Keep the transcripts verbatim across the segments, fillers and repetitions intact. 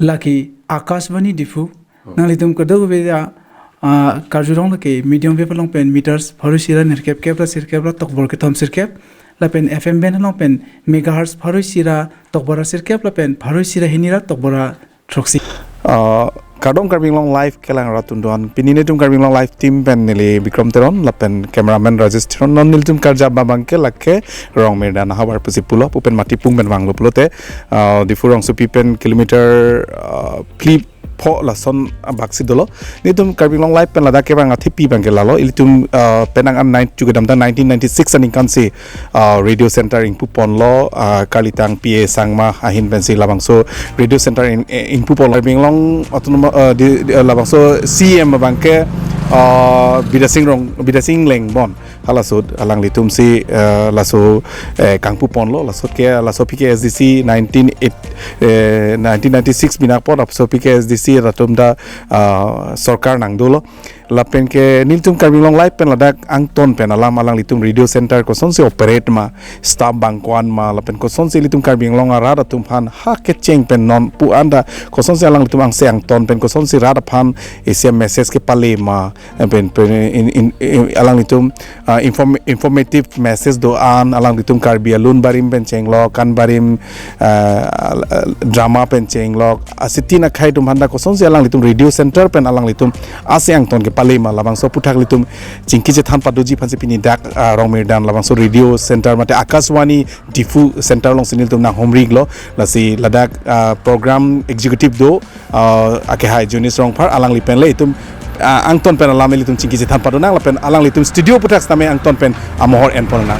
Lake Akashvani Diphu. Oh. Nanglitum kadokave a, ah, karjulong lake medium wave along pen meters pharo isi ra nerkep kep ra sirkep ra tokbor kethom sirkep. Lapen F M band along pen megahertz pharo isi ra tokbor ra sirkep lapen pharo isi ra hini ra tokbor ra throksi. Ah, kardom Karbi Anglong Live kelang rat atum do-an. Pini netum Karbi Anglong Live team pen neli Bikram Teron lapen cameraman Rajesh Teron. Non nelitum karjap abang ke lake Rongmirdan ahavar pusi pulo, pu pen mati pung pen vanglo pulote, ah, Diphu rongsopi pen kilometer, ah, phli pho lason abak si dolo. Netum Karbi Anglong Live pen ladak kevang athepi abang ke lalo. Ilitum, ah, penang an nine, chu kedamtang nineteen ninety-six aningkan si, ah, radio center ingpu ponlo, ah, Kalitang P A Sangma ahin pensi labangso radio center in, eh, ingpu ponlo. Karbi Anglong Autonomous, ah, di, di, ah, labangso C E M abang ke, ah, Bidya Sing Rong, Bidya Sing Lengbon. Halaso alanglitum si, eh, laso, eh, kangpu ponlo, laso ke, laso aphi ke S D C nineteen eight, eh, nineteen ninety-six bina apot, laso aphi ke S D C latum ta, ah, sorkar nangdolo. Lapen ke nelitum Karbi Anglong Live pen ladak angton pen alam alanglitum radio center kosonsi operate ma, staff abang ko-an ma, lapen kosonsi ilitum Karbi Anglong arat atum aphan ha kecheng pen non pu anta kosonsi alanglitum angse angton pen kosonsi rat aphan isi a-message kepale ma, pen, pen in, in, in, alanglitum, ah, inform-, informative message do-an, alanglitum Karbi alun barim pen chenglok, kan barim, ah, al-, al-, drama pen chenglok, asitin akhai atum aphan ta kosonsi alanglitum radio center pen alanglitum angse angton kepale ma, labangso aputhak ilitum chingki chethan padoji aphansi pini dak, ah, Rongmirdan labangso radio center mate Akashvani Diphu center alongsi nelitum nanghumri-iklo, lasi ladak, ah, program executive do, ah, akehai Jonis Rongphar alangli pen le itum, ah, angton pen alam ilitum chingki chethan padonang lapen alanglitum studio aputhak sitame angton pen amohor en ponnang.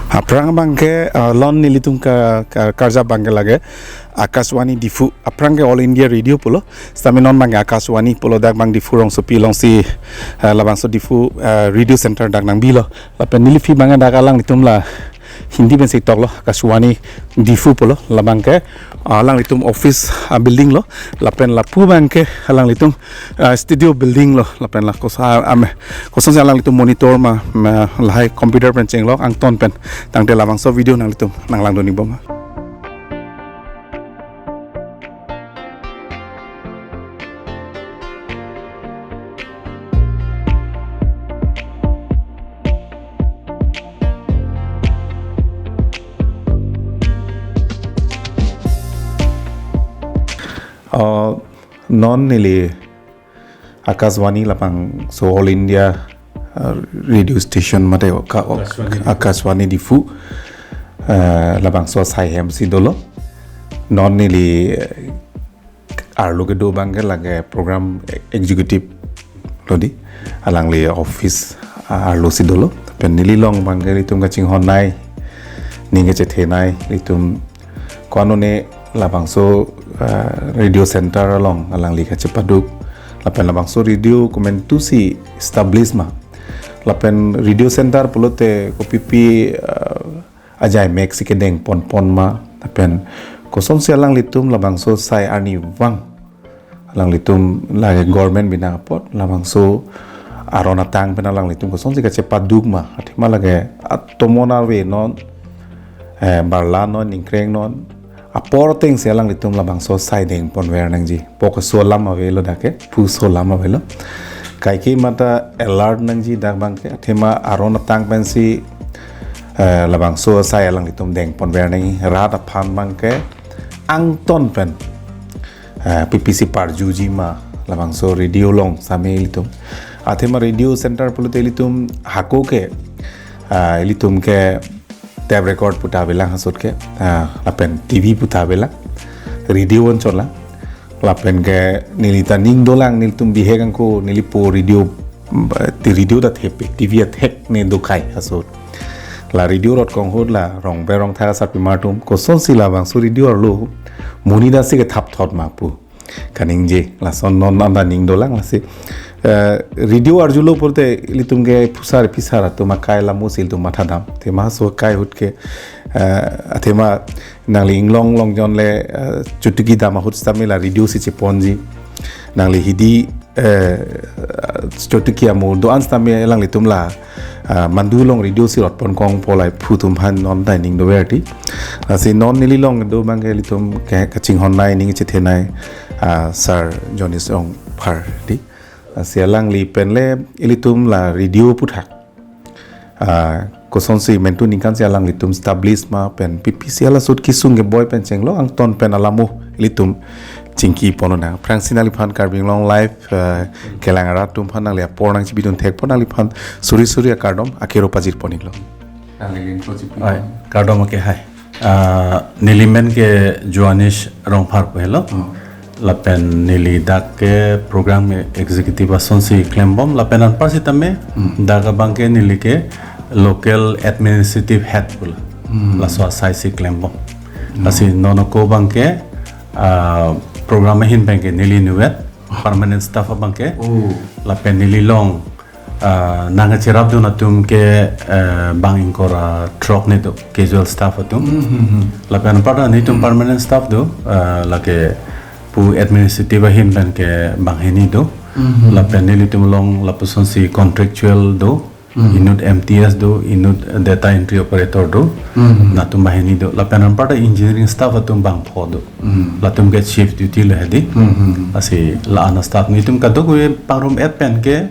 Aphrang abang ke, ah, non nelitum ka, ka, karjap abang ke lake Akashvani Diphu, aphrang ke All India Radio pulo, sitame non abang ke Akashvani pulo, dak abang Diphu rongsopi alongsi, ah, labangso Diphu, ah, radio center dak nangbilo. Lapen neliphi abang dak alanglitum la Hindi pensi toklo, Akashvani Diphu pulo, labang ke, ah, alanglitum office, ah, building lo, lapen lapu abang ke alanglitum, ah, studio building lo, lapen la kos-, ah, ame, kosonsi alanglitum monitor ma, ma lahai computer pen chenglok angton pen. Tangte labangso video nanglitum nanglangdun-ik bom. Oh, non neli Akashvani labangso All India, uh, radio station mate ka, Akashvani. Akashvani Diphu, uh, labangso asai hem si dolo. Non neli, uh, arlo kedo abang ke lake program executive lo di, alangli office, uh, arlo si dolo. Pen neli along abang ke ilitum kachinghon-nei, ning kachethe-nei, ilitum ko-an one labangso, ah, radio center along alangli kachepaduk. Lapen labangso radio komantusi establish ma. Lapen radio center pulote kopipi, ah, ajai mek si kedeng ponpon ma. Lapen kosonsi alanglitum labangso asai arnivang alanglitum lake government bina apot labangso aron atang pen alanglitum kosonsi kachepaduk ma, athema lake atomon arve non, eh, barla non, ingkreng non, apor atengsi alanglitum labangso asai dengponver nangji. Pok aso alam avelo dak ke, phu aso alam avelo. Kaike mata alert nangji dak abang ke, athema aron atang pensi, eh, labangso asai alanglitum dengponver nangji, rat aphan abang ke angton pen, eh, P P C parjuji ma labangso radio along sitame ilitum. Athema radio center pulote ilitum hako ke, ah, ilitum ke tape record pu ta avelang hasot ke, ah, lapen T V pu ta avelang, radio anchot lang. Lapen ke neli ta ning dolang, nelitum bihek angko, neli po radio, mm, ti radio ta thepik, T V athek ne dokai hasot. La radio rot kong ahut la rongbe rongtha asarpimar atum, kosonsi labangso radio arlo monit ta si kethap thot ma pu kaningje, lason non anta ning dolang lasi. Eh, radio arjulo pulote ilitum ke phusar phisar atum akai lamo si ilitum mathadam. Athema so akai ahut ke, eh, athema nangli inglong longjon le, eh, chutuki dam ahut sitame la radio si cheponji. Nangli hidi eh, chotiki amo do-an sitame alanglitum la, ah, mandu along radio si rotpon kong polai phu atum aphan non ta ning dover ti. Lasi non neli along do abangke ilitum ke kachinghon nai ning chethenei, ah, Sir Johnny Rongphar ti. Lasi alangli pen le ilitum la radio aputhak, ah, kosonsi mentu ningkan si alanglitum establish ma pen P P C ala sut kisung ke boi pen chenglo angton pen alamo ilitum chingki pon nang. Aphrangsi nangliphan Karbi Anglong Live, ah, kelang arat atum aphan nangli apor nangchipidun thekpo nangliphan suri suri akardom akero pajir pon iklo. Kangli lin ko chipi. Ai, kardom ake hai. Ah, neli men ke Johannes Rongphar pu helo. Oh. Lapen neli dak ke program executive asonsi klembom. Lapen anpar sitame, Hmm. dak abangke neli ke local administrative head pu la. Hmm. Laso asai si klembom. Hmm. Lasi non ako abangke, ah, program ahin abangke neli inutvet, permanent staff abangke. Oh. Lapen neli along, ah, nangcherapdun atum ke, eh, bang ingkoi ra throk ni do, casual staff atum. Hmm, hmm, hmm. Lapen anparta nelitum permanent staff do, ah, lake pu administrative ahin pen ke bang hini do. Hmm, hmm. Lapen nelitum along lapusonsi contractual do, Hmm. inut M T S do, inut data entry operator do, Hmm. latum bang hini do. Lapen anparta engineering staff atum bang pho do. Hmm. Latum ke shift duty lo hedi. Hmm, hmm, hmm. Lasi la-an astaff nelitum kadokave pangrum-et pen ke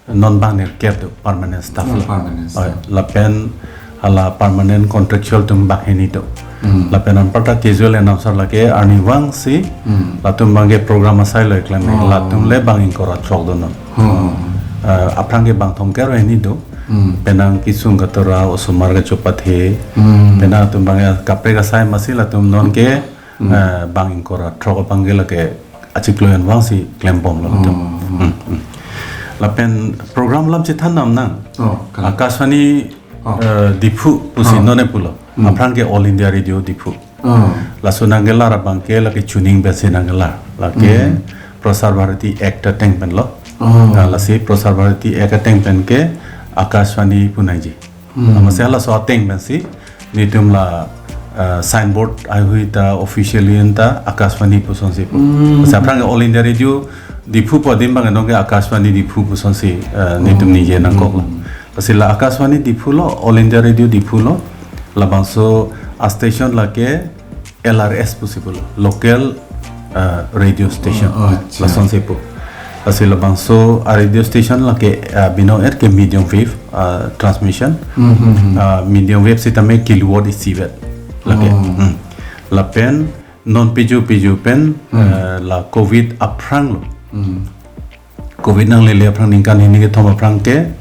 non bang nerkep do permanent staff Non lo. permanent Oi, staff. Lapen hala permanent contractual atum bang hini do. Hmm. Lapen anparta casual announcer lake arnivang si Hmm. latum abangke program asai lo klem Oh. latum le bang ingkoi ra throk do non. Oh. Eh, aphrang ke bang thomkep ra hini do. Hmm. Penang kesung katora osomar kachopathe. Hmm. Penang atum abangke kaprek asai masi latum non ke Hmm. eh, bang ingkoi ra throk abangke lake achiklo anvang si klembom lo latum. Oh. Hmm, hmm. Lapen program alam chethan nam nang. Oh, kan. Akashvani, Oh. eh, Diphu pusi Oh. non e pulo. Hmm. Aphrang ke All India Radio Diphu. Oh. Laso nangkelar abangke lake chuning pensi nangkelar. Lake Hmm. Prasar Bharati Act ateng pen lo. Oh. Ah, lasi Prasar Bharati Act ateng pen ke Akashvani pu nangji. Hmm. Amatsi halaso ateng pensi nelitum la, eh, signboard ahui ta officially anta Akashvani pusonsi pu. Hmm. Lasi aphrang All India Radio Diphu pu adim abang nonke Akashvani Diphu pusonsi, eh, nelitum Hmm. ningje nangkok lo. Hmm. Lasi la Akashvani Diphu lo, All India Radio Diphu lo, labangso a station lake L R S pusi pulo, local, uh, radio station. Oh, acha. Lasonsi pu. Lasi labangso a radio station lake, uh, binong-et ke medium wave, uh, transmission. Hmm, hmm, hmm. Uh, medium wave sitame kilowatt isivet. Lake. Oh. Hmm. Lapen non piju piju pen, Hmm. uh, la covid aphrang lo. Hmm. Covid nanglele aphrang ningkan hini kethom aphrang ke,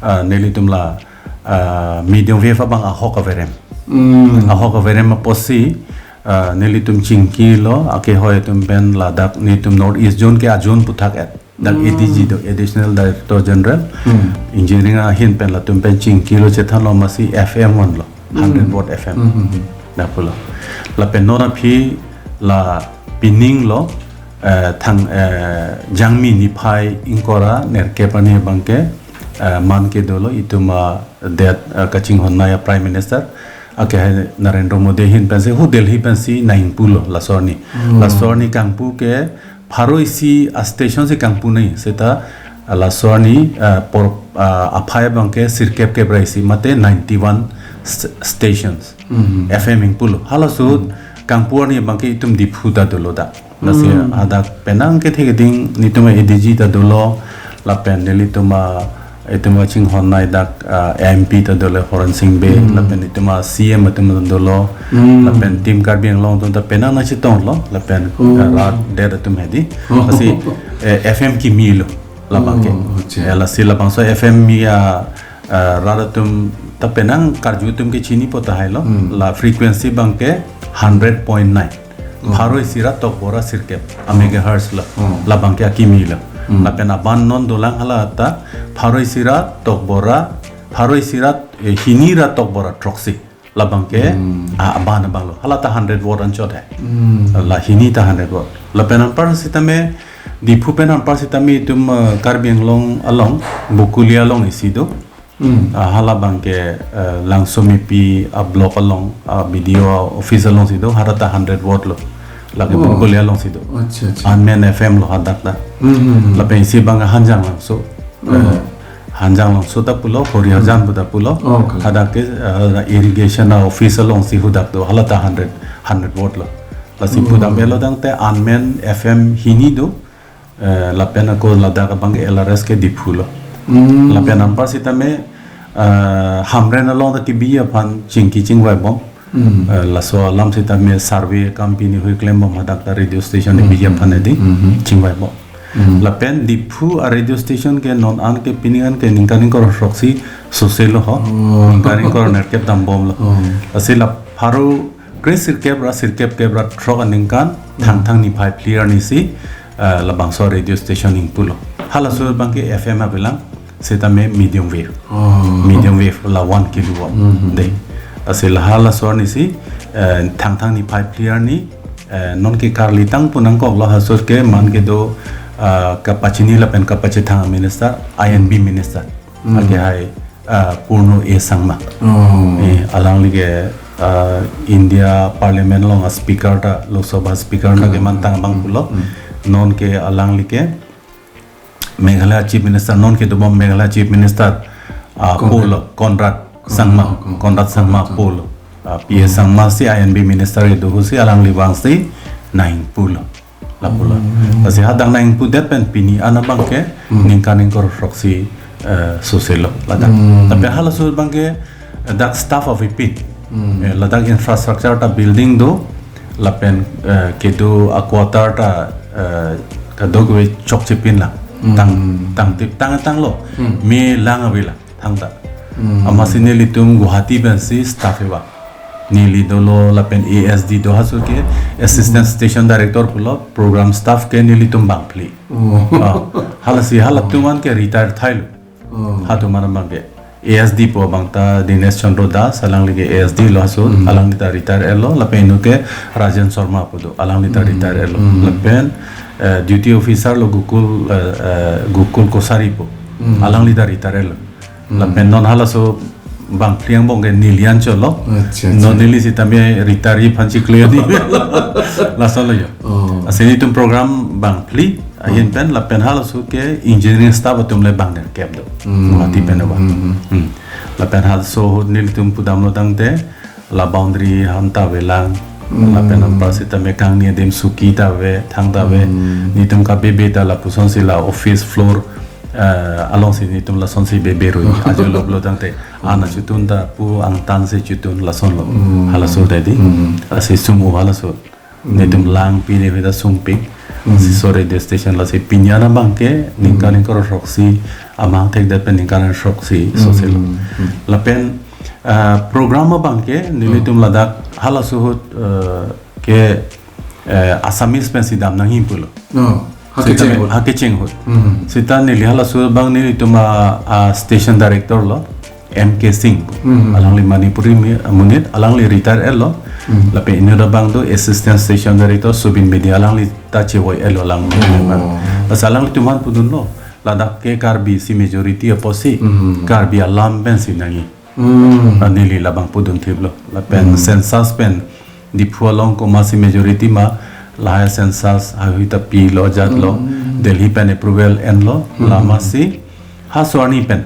ah, nelitum la, ah, medium wave abang ahok averem. Hmm. Ahok averem apotsi, ah, nelitum chingkilo, akehoi atum pen ladak nelitum North East Zone ke a-zone aputhak et. Dak Hmm. A D G do, Additional Director General, Hmm. Engineering ahin pen latum pen chingkilo chethanlo amatsi F M vanlo. Hundred Hmm. watt F M. Hmm, hmm, hmm. Dak pulo. Lapen non aphi la pining lo, eh, thang, eh, Jangmi niphai ingkoi ra nerkep arni abangke, eh, man kedolo itum adet, eh, kachinghon nai a Prime Minister. Ake hai Narendra Modi ahin pensi hu Delhi pensi nangpulo laso arni. Hmm. Laso arni kangpu ke pharo isi a station si kangpu nai seta, ah, laso arni, ah, por, ah, aphai abangke sirkep kep ra isi mate ninety-one st-, stations. Hmm. F M ingpulo. Halaso Hmm. kangpu arni abangke itum Diphu ta dolo dak. Lasi Hmm. hadak penang kethe keding nelitum A D G ta dolo lapen nelitum a itum kachinghon nai dak, ah, M P ta dolo Horen Sing Bey, Hmm. lapen itum a C M atum ta dolo, Hmm. lapen Team Karbi Anglong atum ta penang nangchetonglo, lapen, Oh. ah, rat det atum hedi. Oh. Lasi, eh, F M kimi lo, labangke. Oh, acha. Eh, lasi labangso F M kimi a, ah, rat atum ta penang karju atum ke chinipo tahai lo, Hmm. la frequency abangke hundred point nine. Oh. Pharo isi ra tokbo ra sirkep a megahertz lo. Oh. Labangke akimi lo. Hmm. Lapen aban non dolang hala ta pharo isi ra tokbo ra, pharo isi ra, eh, hini ra tokbo ra throksi. Labangke Hmm. a, aban abang lo. Hala ta hundred watt anchot hai. Hmm. La hini ta hundred watt. Lapen anpar sitame, Diphu pen anpar sitame itum, eh, Karbi Anglong along, Bokolia along isi do. Hmm. Ah, hala abangke, eh, Langsomepi a block along, ah, B D O office alongsi do, hala ta hundred watt lo. Lake Oh. Bokolia alongsi do. Acha, acha. Unmanned F M lo hadak ta. Hmm, hmm, hmm. Lapen isi abang Hanjanglangso. Hmm. Eh, Hanjanglangso ta pulo, Hori Hmm. Hajan pu ta pulo. Oh, okay. Hadak ke, eh, irrigation a office alongsi hadak do. Hala ta hundred, hundred watt lo. Lasi Hmm. pudam elo tangte unmanned F M hini do. Eh, lapen ako ladak abang ke L R S ke Diphu lo. Hmm. Lapen anpar sitame, eh, Hamren along ta kebi aphan chingki chingvaibom. Hmm. Eh, laso alam sitame survey company hui klembom hadak ta radio station Hmm. kebi aphan edi Hmm. chingvaibom. Hmm. Lapen Diphu a radio station ke non an ke pini an ke ningkan ingkoi throksi sose lo ho. Oh. Ningkan ingkoi nerkep dambom lo. Oh. Lasi la pharo kre sirkep ra sirkep kep ra throk aningkan Hmm. Thangthang niphai phli arni si, eh, labangso radio station ingpu lo. Halaso abang ke F M avelang sitame medium wave. Oh. Medium wave la one kilowatt. Hmm. Dei. Lasi la halaso arni si, eh, Thangthang niphai phli arni, eh, non ke karli tang pu nangkok lo, halaso ke man kedo, ah, kapachini lapen kapachethang minister, I and B minister. Hmm. Ake hai, ah, Purno A Sangma. Oh. Eh, alangli ke, ah, India Parliament along a speaker ta, Lok Sabha speaker ta Hmm. kemantang abang Hmm. pulo. Hmm. Non ke alangli ke Meghalaya Chief Minister, non kedobom Meghalaya Chief Minister, ah, Conrad. Pulo, Conrad Sangma, Conrad, Conrad Sangma Conrad Sangma. Pulo. Ah, P A Hmm. Sangma si I and B minister kedo ahut si alangli vangsi nangpu lo. Lapu lo. Hmm. Lasi hadak nangpudet pen pini an abang ke Hmm. ningkan ingkoi throksi, eh, sose lo ladak. Hmm. Tapi halaso abang ke, eh, dak staff avepin. Hmm. Eh, ladak infrastructure ta building do, lapen, eh, kedo a quarter ta, eh, kadokave chokchepin lang. Hmm. Tang, tangtip, tang, tanglo. Hmm. Me lang avelang. Thangta. Hmm. Amatsi nelitum Guwahati pensi staff eva. Neli dolo lapen A S D do, halaso ke Assistant Hmm. Station Director pulo, program staff ke nelitum bangphli. Oh. Ah, halasi halatum an ke retire thailo. Oh. Halatum an abang ke. A S D pu abang ta Dinesh Chandra Das, alangli ke A S D lo halaso, Hmm. alangli ta retire elo, lapen inut ke Rajen Sharma pu do, alangli ta Hmm. retire elo. Hmm. Lapen, eh, duty officer lo Gokul, eh, eh, Gokul Kosari pu. Hmm. Alangli ta retire elo. Hmm. Lapen non halaso bangphli angbong ke neli anchot lo. Acha, acha. Non neli sitame retire aphan chiklo ni. Lason lo jo. Oh. Lasi nelitum program bangphli, ahin Hmm. pen lapen halaso ke engineering staff atum le bang nerkep do. Hmm. Guwahati pen ava. Hmm, hmm. Hmm. Lapen halaso ahut nelitum pudamlo tangte, la boundary han ta avelang, Hmm. lapen anpar sitame kangni adim suki ta ave, thang ta ave, Hmm. nelitum kabebe ta lapusonsi la office floor, eh, alongsi nelitum lasonsi bebe rui, ajo loblo tangte, ana chotun ta pu angtan si chotun lason lo, Hmm. halaso tadi, Hmm. lasi sumo halaso. Hmm. Nelitum lang pine hita sungpik. Hmm. Si so radio station lasi pini an abang ke ningkan Hmm. ingkoi throksi amahang thekdet pen ningkan throksi Hmm. sose lo. Hmm. Lapen, ah, program abang ke nelitum Hmm. ladak halaso ahut, eh, ke, eh, Assamese pensi dam nangji pulo. Oh, ha kecheng ahut. Ha kecheng ahut. Hmm. Seta neli halaso abang nelitum a, a station director lo. M K Singh. Hmm. Alangli Manipuri mi-, amonit, alangli retire elo. Hmm. Lapen inut abang do Assistant Station Director Subin Bedi, alangli ta chevoi elo lang. Oh. Lasi alanglitum aphan pudunlo. Ladak ke Karbi si majority apotsi. Hmm. Karbi alam pensi nangji. Hmm. Ah, neli labang pudun thiplo. Lapen Hmm. census pen Diphu along komatsi majority ma, lahai census haihui ta pilo jatlo. Hmm. Delhi pen approval enlo. Hmm. Lasi halaso arni pen.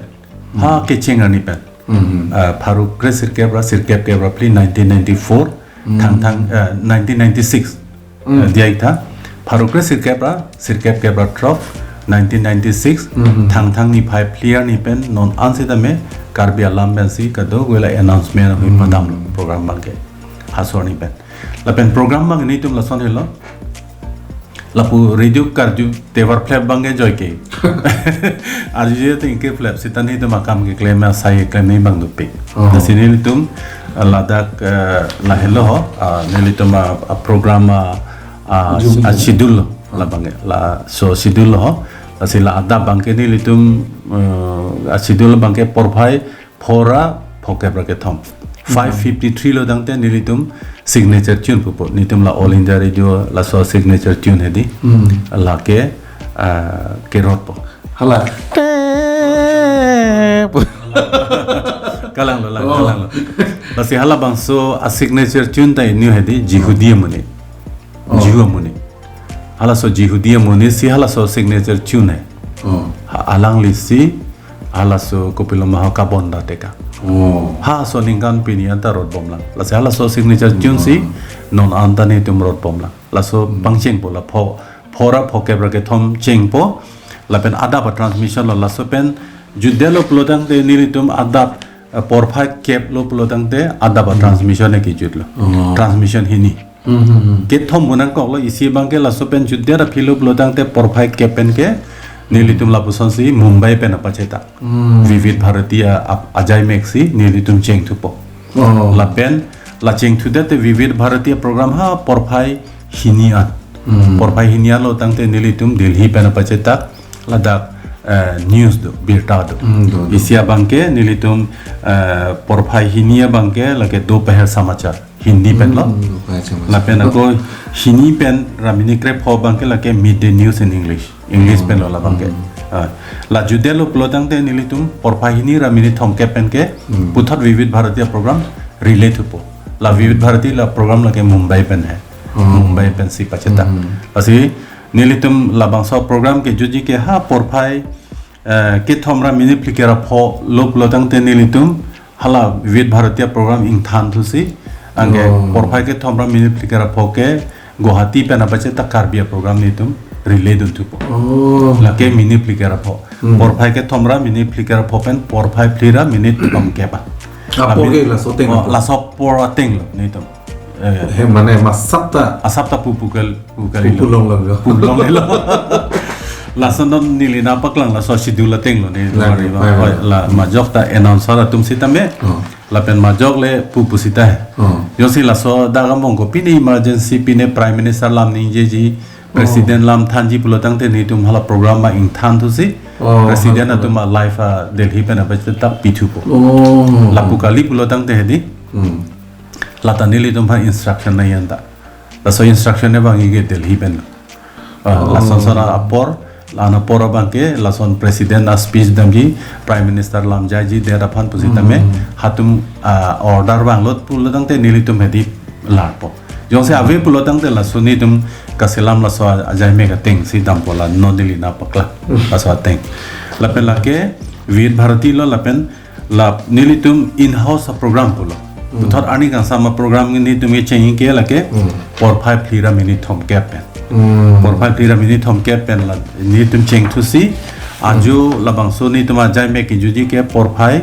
Ha Hmm. kecheng arni pen. Hmm. Ah, pharo kre sirkep ra, sirkep kep ra phli nineteen ninety-four, Hmm. Thangthang, ah, nineteen ninety-six. Hmm. Ah, diya ik tha. Pharo kre sirkep ra, sirkep kep ra throk, nineteen ninety-six, Hmm. Thangthang niphai phli arni pen non an sitame Karbi alam pensi kadokave la announcement hui Hmm. padamlo program abang ke. Halaso arni pen. Lapen program abang nelitum lason helo. Lapu radio karju tevar phlep abang ke joike. Arju je ting ke phlep seta nelitum akam keklem asai keklem abang dopik. Oh. Lasi nelitum, ah, ladak, eh, lahelo ho, ah, nelitum a, a program a, a, Jum. a schedule lo labang ke. Laso schedule ho. Lasi la adap abang ke nelitum, eh, a schedule abang ke porphai phora phokep ra kethom. Five fifty-three lo tangte nelitum signature tune pupo. Nelitum la All India Radio laso signature tune hedi. Hmm. Lake, ah, kerotpo. Hala. Kalanglo, lang, Oh. kalanglo. Lasi halabangso a signature tune ta inut hedi Jihudi amonit. Oh. Jew amonit. Halaso Jehudi amonit si halaso signature tune hai. Oh. Ha, alanglisi halaso kopilo ma ho kabonda teka. Oh. Halaso aningkan pini anta rotbomlang. Lasi halaso signature tune si non anta netum rotbomlang. Laso pangchengpo la pho, pho ra phokep ra kethom chengpo. Lapen adap a-transmission lo, laso pen jutdetlo pulotangte nelitum adap, eh, porphai kep lo pulotangte adap a-transmission ke jutlo. Oh. Transmission hini. Hmm, hmm, hmm. Kethom bu nangkoklo, isi abangke laso pen jutdet aphi lo pulotangte porphai kep pen ke nelitum lapusonsi Mumbai pen apachetak. Hmm. Vividh Bharati a-, a-, ajaimek si nelitum chengthupo. Oh. Lapen la chengthudet te Vividh Bharati a-program ha porphai hini an. Hmm. Porphai hini an lo tangte nelitum Delhi pen apachetak ladak, eh, news do, birta do. Hmm, do, do. Isi abangke nelitum, eh, porphai hini abangke lake Dophar Samachar, Hindi pen lo. Hmm, Dophar Samachar. Lapen ako hini pen ra minit krepho abangke lake Midday News in English. English pen lo labangke. Hmm. Ah, la jutdetlo pulotangte nelitum porphai hini ra minit thomkep pen ke, hmm, puthot Vividh Bharati a-program relay thupo. La Vividh Bharati la program lake Mumbai pen hai. Hmm. Mumbai pensi pachetak. Hmm. Lasi nelitum labangso program kejutji ke ha porphai, eh, kethom ra minit phlikep ra pho lo pulotangte nelitum hala Vividh Bharati a-program ingthanthusi, anke, oh, porphai kethom ra minit phlikep ra pho ke Guwahati pen apachetak Karbi a-program netum relay dunthupo. Oh. Lake minit phlikep ra pho. Hmm. Porphai kethom ra minit phlikep ra pho pen porphai phli ra minit thomkep an. Apor ke laso ateng, oh, apor, laso apor ateng lo netum. Eh. He, mane ma asap ta, asap ta pu pu kal-, pu kali lo. Pu pu longlelo. Pu pu longlelo. Lason non neli nangpaklang laso schedule ateng lo ne. Lagi, tumari ba. Lagi. Hoi, la majok ta announcer atum sitame. Oh. Lapen majok le pu pu sita. Oh. Jongsi laso dak among ko pine emergency, pine Prime Minister lam ningjeji, oh, President lam thanji pulotangte netum hala program ma ingthanthusi. Oh, President, hala, atum a-live a-Delhi pen apachetak pithupo. Oh. Lapu kali pulotangte hedi. Hmm. Lata nelitum ha instruction nangji anta. Laso instruction ne bang ke Delhi pen. Ah, oh, lason son apor, la-an apor abangke, lason President a-speech damji, Prime Minister lam jaiji det aphan pusitame, hmm, hatum, ah, order vanglot pulotangte nelitum hedi larpo. Jongsi ave pulotangte laso netum kaselam laso a-, ajaimek ateng si dampo, la non neli nangpaklang laso ateng. Lapen lake Vividh Bharati lo lapen la nelitum in-house a-program pulo. Hmm. Puthot arni kangsam a-program netum kecheng ke lake, hmm, porphai phli ra minit thomkep pen. Hmm. Porphai phli ra minit thomkep pen la netum chengthusi, hmm, ajo labangso netum ajaimek kejutji ke porphai,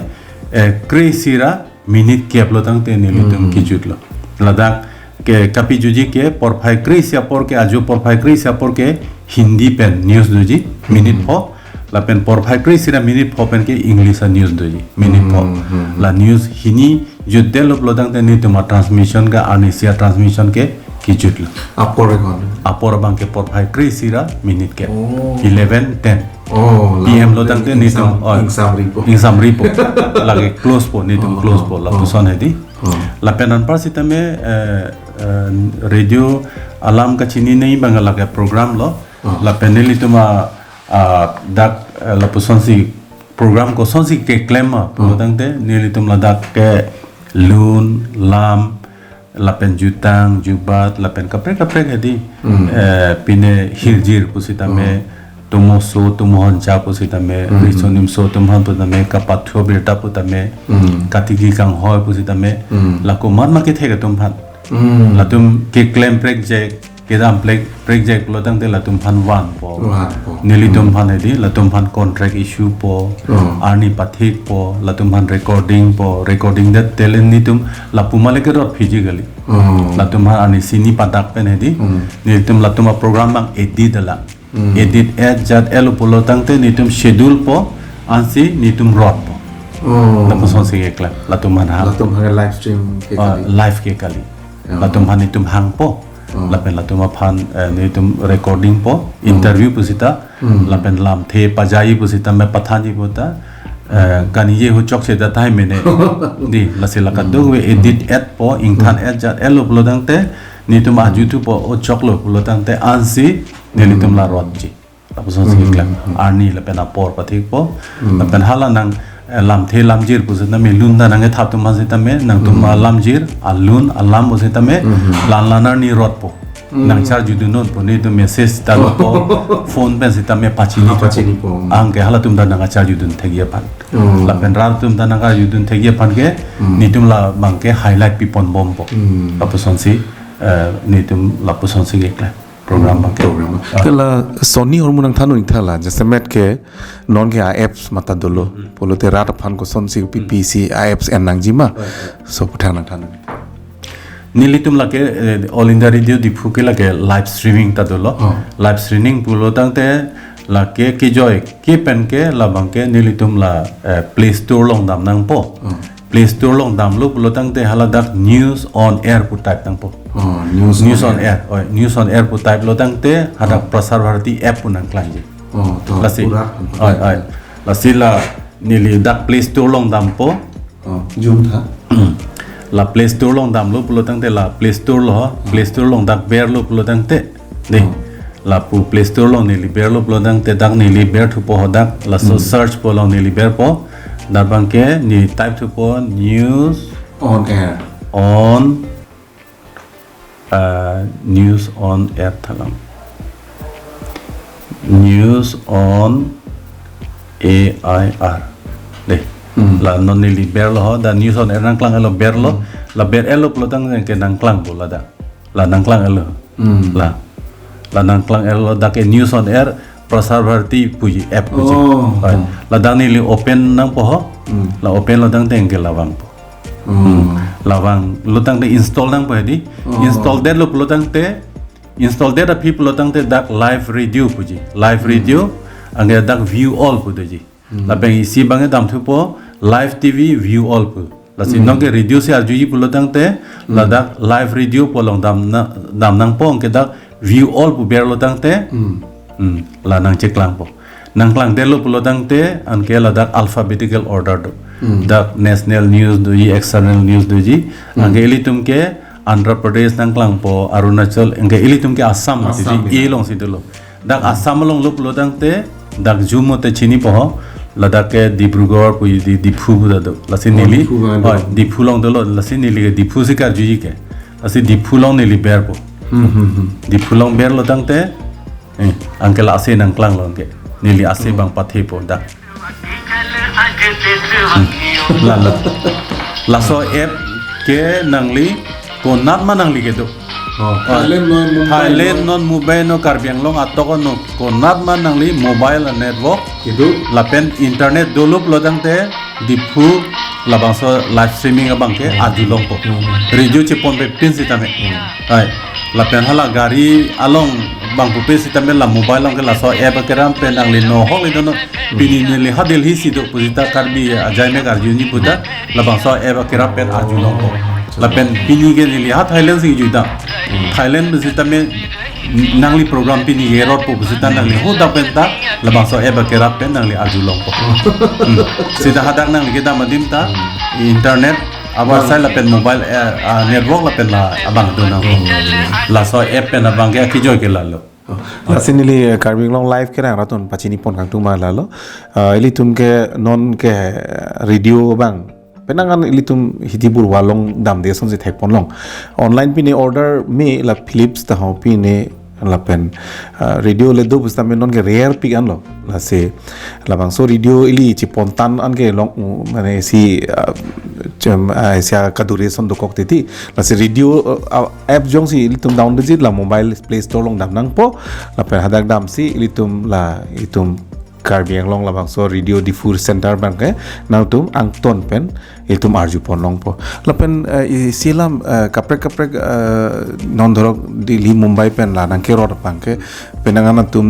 eh, kre-isi ra minit kep lo tangte nelitum, hmm, kejutlo. Ladak ke kapi jutji ke porphai kre-isi apor ke, ajo porphai kre-isi apor ke Hindi pen news doji, minit, hmm, pho. Lapen porphai kre-isi ra minit pho pen ke English a-news doji, minit pho. Hmm, hmm, hmm. La news hini jutdetlo pulotangte netum a-transmission ke, arnisi a-transmission ke kejutlo. Apor ke kon? Apor abangke porphai kre-isi ra minit kep. Oh. Eleven ten. Oh, P M la lo tangte netum, ingsam, oh, ingsamripo. Ingsamripo. Lake close po, netum, oh, close, oh, po, oh, lapuson hedi. Oh. Lapen anpar sitame, eh, eh, radio alam kachinine abang lake program lo. Oh. Lapen nelitum a, a, dak, eh, lapusonsi program kosonsi keklem ma, oh, pulotangte nelitum ladak ke lun, lam, lapen jutang, jubat, lapen kaprek kaprek hedi. Hmm. Eh, pine hirjir pusitame, hmm, tomoso, tomohoncha pusitame, hmm, riso nimso atum aphan pusitame, kapathu abirta putame, hmm, katiki kanghoi pusitame, hmm, la komat ma kethe atum aphan. Hmm. Latum keklem prekjak, kedam prek, prekjak pulotangte latum aphan vanpo. Vanpo. Nelitum, hmm, aphan hedi, latum aphan contract issue po, hmm, arni pathikpo, latum aphan recording po, recording det telen netum lapu male kerot phiji kali. Hmm. Latum aphan arnisi ni padak pen hedi, hmm, nelitum latum a-program abang edit alang. Hmm. Edit et jat et lo pulotangte netum schedule po, ansi netum rotpo. Oh. Lapusonsi keklem, latum aphan hang. Latum aphan live stream ke, ah, kali. Live ke kali. Oh. Latum aphan netum hangpo. Oh. Lapen latum aphan, eh, netum recording po, hmm, interview pusita, hmm, lapen lamthe pajai pusitame pathanji puta, eh, kaningje ho chokche ta tahai mene. Di, lasi la kadokave, hmm, edit et po, ingthan, hmm, et jat et lo pulotangte, netum ajuthupo, o choklo pulotangte ansi nelitum, hmm, la rotji. Lapusonsi, hmm, keklem. Hmm. Arni lapen apor pathikpo. Hmm. Lapen hala nang, eh, lamthe lamjir pusitame lun ta nangkethap atum aphan sitame nangtum Hmm. alamjir, alun, alam pusitame Hmm. lan lan arni rotpo. Hmm. Nang charjudun non pu netum message ta lopo, phone pen sitame pachini Ah, pachinipo. Anke halatum ta nangkacharjudun thekji aphan. Hmm. Lapen rat atum ta nangkarjudun thekji aphan ke Hmm. netum labang ke highlight piponbompo. Hmm. Lapusonsi, eh, netum lapusonsi keklem program abang ke. Program. Ah. Te la Sony ahormu nangthan un-e tha la, jasemet ke non ke a-apps mata dolo. Hmm. Pulote rat aphan kosonsi pi Hmm. pisi a-apps en nangji ma. Right, right. So puthot nangthan un-e. Nelitum lake, eh, All India Radio Diphu ke lake live streaming ta dolo. Oh. Live streaming pulo tangte lake kejoi ke pen ke labang ke nelitum la, eh, Play Store along dam nangpo. Oh. Play Store along damlo pulo tangte haladak News on Air pu type nangpo. Oh, News News on on Air. Air. Oi, News on Air pu type lo tangte hadak Oh. Prasar Bharati app pu nangklangji. Oh, to, Lasi. Pura. Oi, oi. Lasi la neli dak Play Store along dampo. Oh, jum tha. La Play Store along damlo pulo tangte la Play Store lo, Oh. Play Store along dak berlo pulo tangte. Dei. Oh. Lapu Play Store along neli berlo pulo tangte dak neli berthupo hadak, laso Hmm. search pu along neli berpo. Dak abang ke neli type thupo News On Air. On, uh, News on Air tha lang. News on A I R. Dei. Hmm. La non neli berlo ho, dak News on Air nangklang-etlo berlo. Hmm. La ber-etlo pulo tangte nangklangpo ladak. La nangklang-etlo. Hmm. La. La nangklang-etlo dak ke News on Air Prasar Bharati puji app puji. Oh, Oi. Hmm. Ladak neli open nangpo ho. Hmm. La open lo tangte anke la vangpo. Hmm. Hmm. La vanglo tangte install nangpo hedi. Oh. Install detlo pulo tangte, install det aphi pulo tangte dak live radio puji. Live Hmm. radio, anke dak view all pu doji. Hmm. Lapen isi abang ke damthupo live T V view all pu. Lasi Hmm. nonke radio si arjuji pulo tangte, Hmm. ladak live radio pu along dam na, dam nangpo anke dak view all pu berlo tangte, Hmm. hmm, la nangcheklangpo. Nangklang detlo pulo tangte, anke ladak alphabetical order do. Hmm. Dak national news doji, external news doji, Hmm. anke ilitum ke Andhra Pradesh nangklangpo, Arunachal, anke ilitum ke Assam, Assam, doji, ya. E alongsi dolo. Dak Assam alonglo pulo tangte, dak jum te chinipo ho, ladak ke Dibrugarh pu di Diphu pu ta do. Lasi Oh, neli, Diphu along oh, dolo. Diphu along dolo, lasi neli ke Diphu si karjuji ke. Lasi Diphu along neli berpo. Hmm, hmm, hmm. Diphu along berlo tangte, eh, anke la ase nangklanglo anke. Neli ase Hmm. abang pathepo dak. Hmm. La, la. Laso app ke nangli konat ma nangli kedo. Oh, Thailand non Mumbai Thailand non. Non Mumbai non Karbi Anglong atok non konat ma nangli mobile network Kedo. Lapen internet dolo pulo tangte Diphu labangso live streaming abang ke Hmm. arjulongpo. Hmm. Radio cheponpe pin sitame. Hmm. Hai. Lapen hala gari along bang pupe sitame la mobile along ke laso app akeram pen nangli nohok le dono. Hmm. Pini neli ha Delhi si do pusita Karbi ajai mek arjuni puta labangso app akeram pen arjulongpo. Lapen pini ke neli ha Thailand si juda. Hmm. Thailand pusitame nangli program pini ke rotpo pusita nangli hadak pen ta labangso app akeram pen nangli arjulongpo. Hmm. Sita hadak nangli kedam adim ta Hmm. internet abang Bang. Sai lapen mobile, eh, ah, network lapen la abang do nang. Hmm. Laso app pen abang ke akijoi ke lalo. Oh. Lasi neli, eh, Karbi Anglong Live kerang rat atum pachini pon kangtung ma lalo. Eh, ilitum ke non ke, eh, radio abang. Penang an ilitum hidi bur walong damde asonsi thekponlong. Online pine order me la Philips ta ho pine lapen, eh, radio le do pusitame non ke rare pik anlo. Lasi labangso radio ili chepon tan an ke long, mane si, ah, chem, ah, si akadure ason dokok titi. Lasi radio, ah, app jongsi ilitum download ji la mobile Play Store along dam nangpo. Lapen hadak damsi ilitum la itum Karbi Anglong labangso Radio Diphu Center abang ke nangtum angton pen itum arjupon longpo. Lapen, eh, isi alam, eh, kaprek kaprek, eh, non dorok Delhi Mumbai pen la nangkerot abang ke penang an atum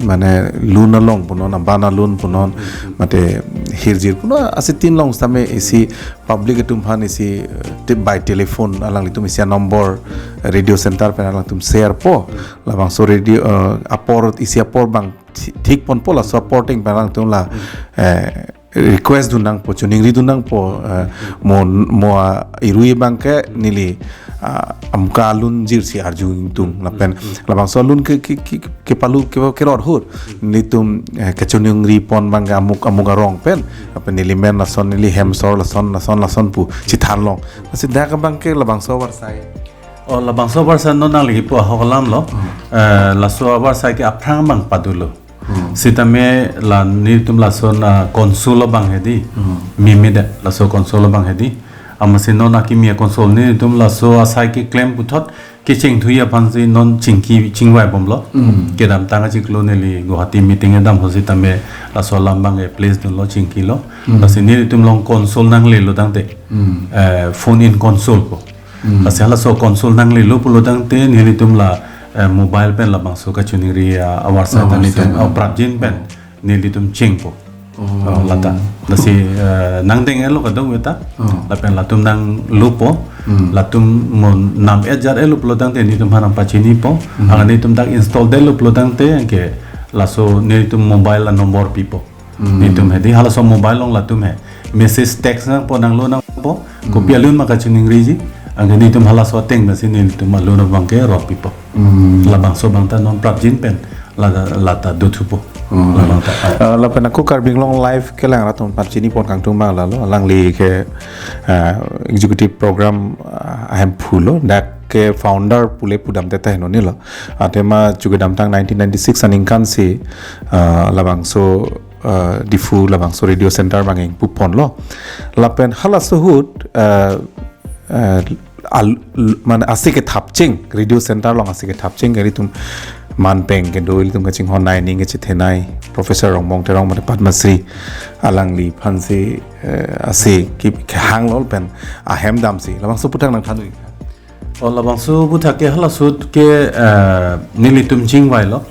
mane lun along punon, aban alun punon, mate hirjir punon, asitin long sitame isi public atum aphan isi, eh, te-, by telephone alanglitum isi number radio center pen alangtum share po. Labangso radio, eh, apor isi apor abang thi-, thik ponpo laso apor ateng pen alangtum la, eh, request dun nangpo, choningri dun nangpo, eh, mo, mo, ah, irui abang ke neli, ah, amuka alun jirsi arju ingtung lapen labangso alun ke ke ke, ke palu ke ke ror hur nelitum, eh, kachiningri pon abang ke amuk amuk arong pen lapen neli men lason, neli hem sor lason lason lason pu chethan long. Lasi dak abang ke labangso avarsai. Oh, labangso avarsai non nangli kipu ahok alam lo. Eh, laso avarsai ke aphrang abang padulo. Sitame la nelitum lason, ah, council abang hedi. Mimi de laso council abang hedi. Amatsi non akimi council nelitum laso asai keklem puthot kecheng thuji aphansi non chingki chingvai bomlo. Kedamtang achiklo neli Guwahati meeting kedam ho sitame laso alam abang ke place dunlo, chingkilo. Lasi nelitum along council nanglelo tangte, eh, phone in council ko. Lasi halaso council nanglelo pulo tangte nelitum la, eh, mobile pen labangso kachiningri, ah, avarsai ta nelitum, ah, prapjin pen nelitum chengpo. Oh, lata. Lasi, eh, nangdeng-etlo kadokave ta. Lapen latum nanglopo. Latum mo nam-et jar-etlo pulo tangte nelitum aphan nangpachinipo. Anke nelitum dak install detlo pulo tangte anke laso nelitum mobile a-number pipo. Nelitum hedi halaso mobile along latum he message, text nangpo, nanglo nangpo. Kopi alun ma kachiningriji. Anke nelitum halaso ateng pensi nelitum alun abang ke ror pipo. Labangso abang ta non prapjin pen lata, lata dothupo. Labang ta. Eh, lapen ako Karbi Anglong Live kelang arat atum aphan chinipon kangtung abang lalo, alangli ke, eh, executive program, eh, ahemphu lo, dak ke founder pule pudamte ta henoni lo. Athema chu kedamtang nineteen ninety-six aningkan si, eh, labangso, eh, Diphu labangso radio center abang ingpuponlo. Lapen halaso ahut, eh, eh, al, l, mane ase kethapcheng, radio center along ase kethapcheng ke ilitum manpeng kedo, ilitum kachinghon nai, ning kachethenei Professor Rongbong Terang mane Padma Shri, alangliphansi, eh, ase ke, kehanglo pen ahem damsi labangso aphuthak nangthan. Oh, labangso aphuthak ke halaso ahut ke, eh, nelitum chingvailo.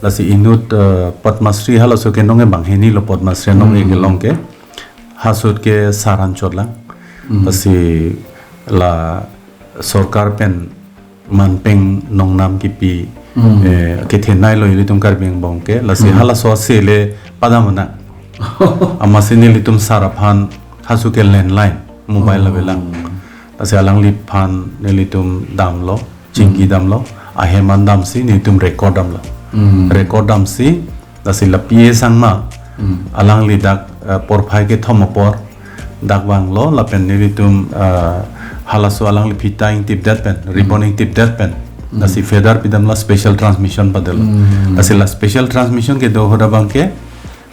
Lasi inut, eh, Padma Shri halaso ke nonke bang hini lo, Padma Shri nonke kelong ke. Halaso ahut ke sar anchot lang. Lasi la sorkar pen manpeng nongnam kipi, eh, kethenei lo ilitum Karbi Anglong ke. Lasi halaso ase le padam nang. Amatsi nelitum sar aphan halaso ke landline, mobile avelang. Lasi alangliphan nelitum damlo, chingki damlo, ahem an damsi nelitum record damlo. Record damsi, lasi la P A Sangma, alangli dak, eh, porphai kethom apor, dak vanglo, lapen nelitum, eh, halaso alangli phita ingtipdet pen, ribbon ingtipdet pen, lasi feather pidamlo, special transmission padetlo. Lasi la special transmission kedo ahut abang ke,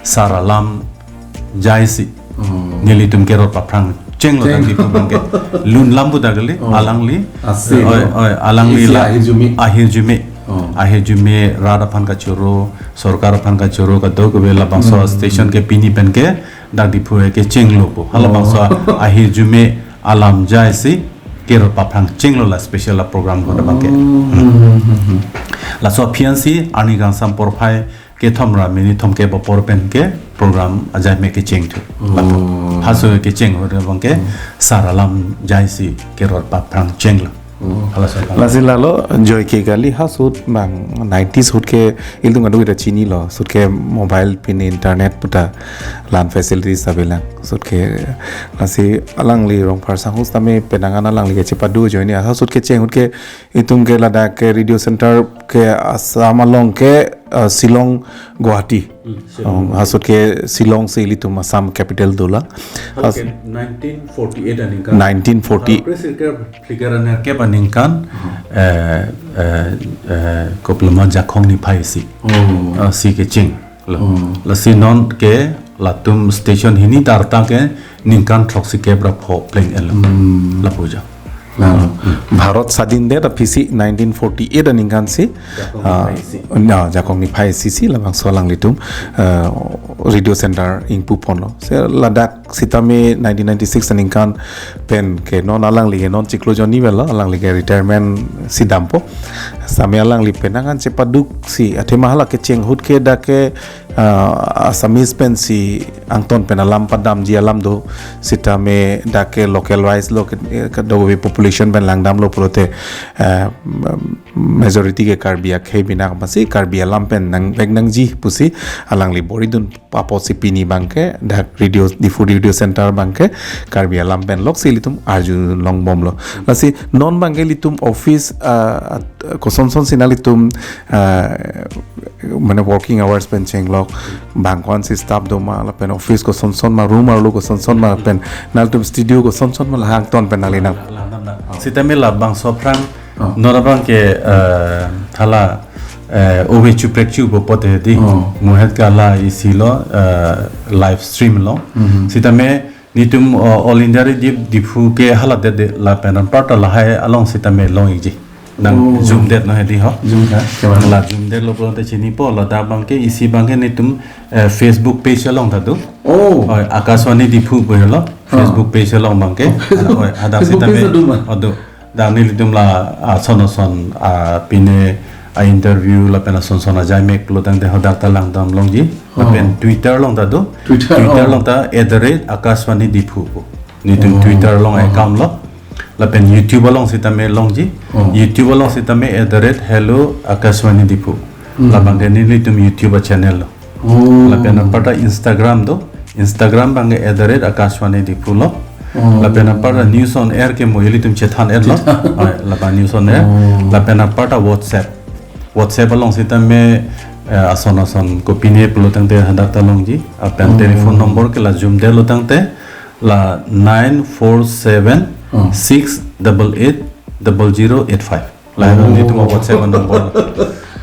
sar alam jaisi. Oh. Nelitum kerot paphrang chenglo. Cheng. Dak Diphu abang ke. Lun lam pu dak kali, oh, alangli. Ase, oi, oh, oi, alangli isi la ahirjume. Ahirjume. Oh. Ahirjume rat aphan kachoro, sorkar aphan kachoro, kadokave labangso, hmm, station ke pini pen ke, dak Diphu ke chenglo pu. Halabangso, oh, ahirjume alam jaisi kerot paphrang chenglo la special la program ahut abang ke. Oh. Hmm. Hmm, hmm, hmm, hmm. Laso aphi ansi arni kangsam porphai kethom ra minit thomkep apor pen ke program ajaime kecheng thu. Oh. Lapu. Halaso kecheng ahut abang ke, hmm, sar alam jaisi kerot paphrang chenglo. Oh. Halaso abang. Lasi lalo joike kali, halaso ahut abang nineties ahut ke ilitum kadokave ta chinilo. Halaso ahut ke mobile pine internet puta la-an facilities avelang. Halaso ahut ke lasi alangli Rongphar Sanghu sitame penang an alangli kachepado ajoine. Halaso ahut kecheng ahut ke itum ke ladak ke radio center ke Assam along ke, eh, Shillong, Guwahati. Hmm, Shillong. Oh, halaso ahut ke Shillong si ilitum Assam capital dolang. Halaso ahut ke nineteen forty-eight aningkan. Nineteen forty. Halaso ahut ke phlikra nerkep aningkan, hmm, eh, eh, eh, kopi ma Jakhong niphai isi. Oh. Eh, si kecheng lo. Oh. Lasi non ke latum station hini tarta ke ningkan throksikep ra pho pleng-etlo. Hmm. Lapu jo. Nah, hmm, Bharat Sadin det aphisi nineteen forty-eight aningkan si, Jakhong, ah, niphai isi. Na, Jakhong niphai isi si labangso alanglitum, eh, radio center ingpuponlo. Si ladak sitame nineteen ninety-six aningkan pen ke non alangli ke non chiklo jonni avelo, alangli ke retirement si dampo. Sami alangli penang an chepaduksi, athema hala kecheng ahut ke dak ke, ah, Assamese pensi angton pen alam padamji alam do, sitame dak ke local wise lo ke, eh, kadokave population pen langdamlo pulote, eh, majority ke Karbi akhei bina amatsi Karbi alam pen nangvek nangji pusi alangli boridun apotsi pini abangke dak radio, Diphu Radio Center abangke Karbi alam pen loksi ilitum arjulongbomlo. Lasi non abangke ilitum office, ah, kosonson si nanglitum, ah, mane working hours pen chenglok, bang ko-ansi staff doma, lapen office kosonson ma, room arlo kosonson ma, pen nanglitum studio kosonson ma, la angton pen nangli nang. Sitame labangso aphrang, oh, non abangke, eh, hala, eh, ove chuprekchup pupo te di. Oh. Muhet ke hala isi lo, eh, live stream lo. Mhm. Sitame nelitum, oh, All India Radio Diphu ke hala det det lapen anparta lahai along sitame long-ikji. Nang, oh, zoom det no hedi ho. Zoom det, kemana? La zoom detlo pulote chinipo, ladak abangke isi abangke nelitum, eh, Facebook page along ta do. Oh. Oi, Akashvani Diphu pu helo. Ah. Facebook page along abangke. Oh, Facebook. Oi, hadak Facebook page sitame ta do ma? Oh, do. Dak nelitum la, ah, ason ason, ah, pine, ah, interview lapen ason ason ajai mek pulo tangte hadak ta langdam longji. Oh. Lapen Twitter along ta do. Twitter, Twitter, oh, along ta at the rate Akashvani Diphu. Nelitum, oh, Twitter along, oh, account lo. Lapen YouTube along sitame longji. Oh. YouTube along sitame at the rate Hello Akashvani Diphu. Hmm. Labangke nelitum YouTube channel lo. Oh. Lapen anparta Instagram do. Instagram abangke at the rate Akashvani Diphu lo. Oh. Lapen anparta News on Air ke mo ilitum chethan et lo. Chethan. Oi, labang News on Air. Oh. Lapen anparta WhatsApp. WhatsApp along sitame, eh, ason ason kopine pulo tangte hadak ta longji. Lapen, oh, telephone number ke la zoom detlo tangte la nine four seven six double eight double zero eight five. La, oh, nelitum WhatsApp number.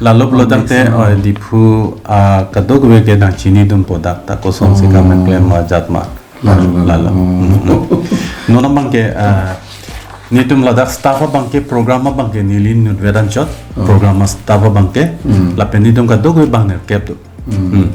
Lalo pulo tangte, oh, Diphu, ah, kadokave ke nangchinidunpo dak ta kosonsi, oh, kam klem ma jat ma. Lalo, lalo. Lalo. Oh. Mm, mm. Non abangke, ah, nelitum ladak staff abangke, program abangke neli inut vedan chot, oh, program staff abangke, mm, lapen nelitum kadokave bang nerkep do. Mm. Mm.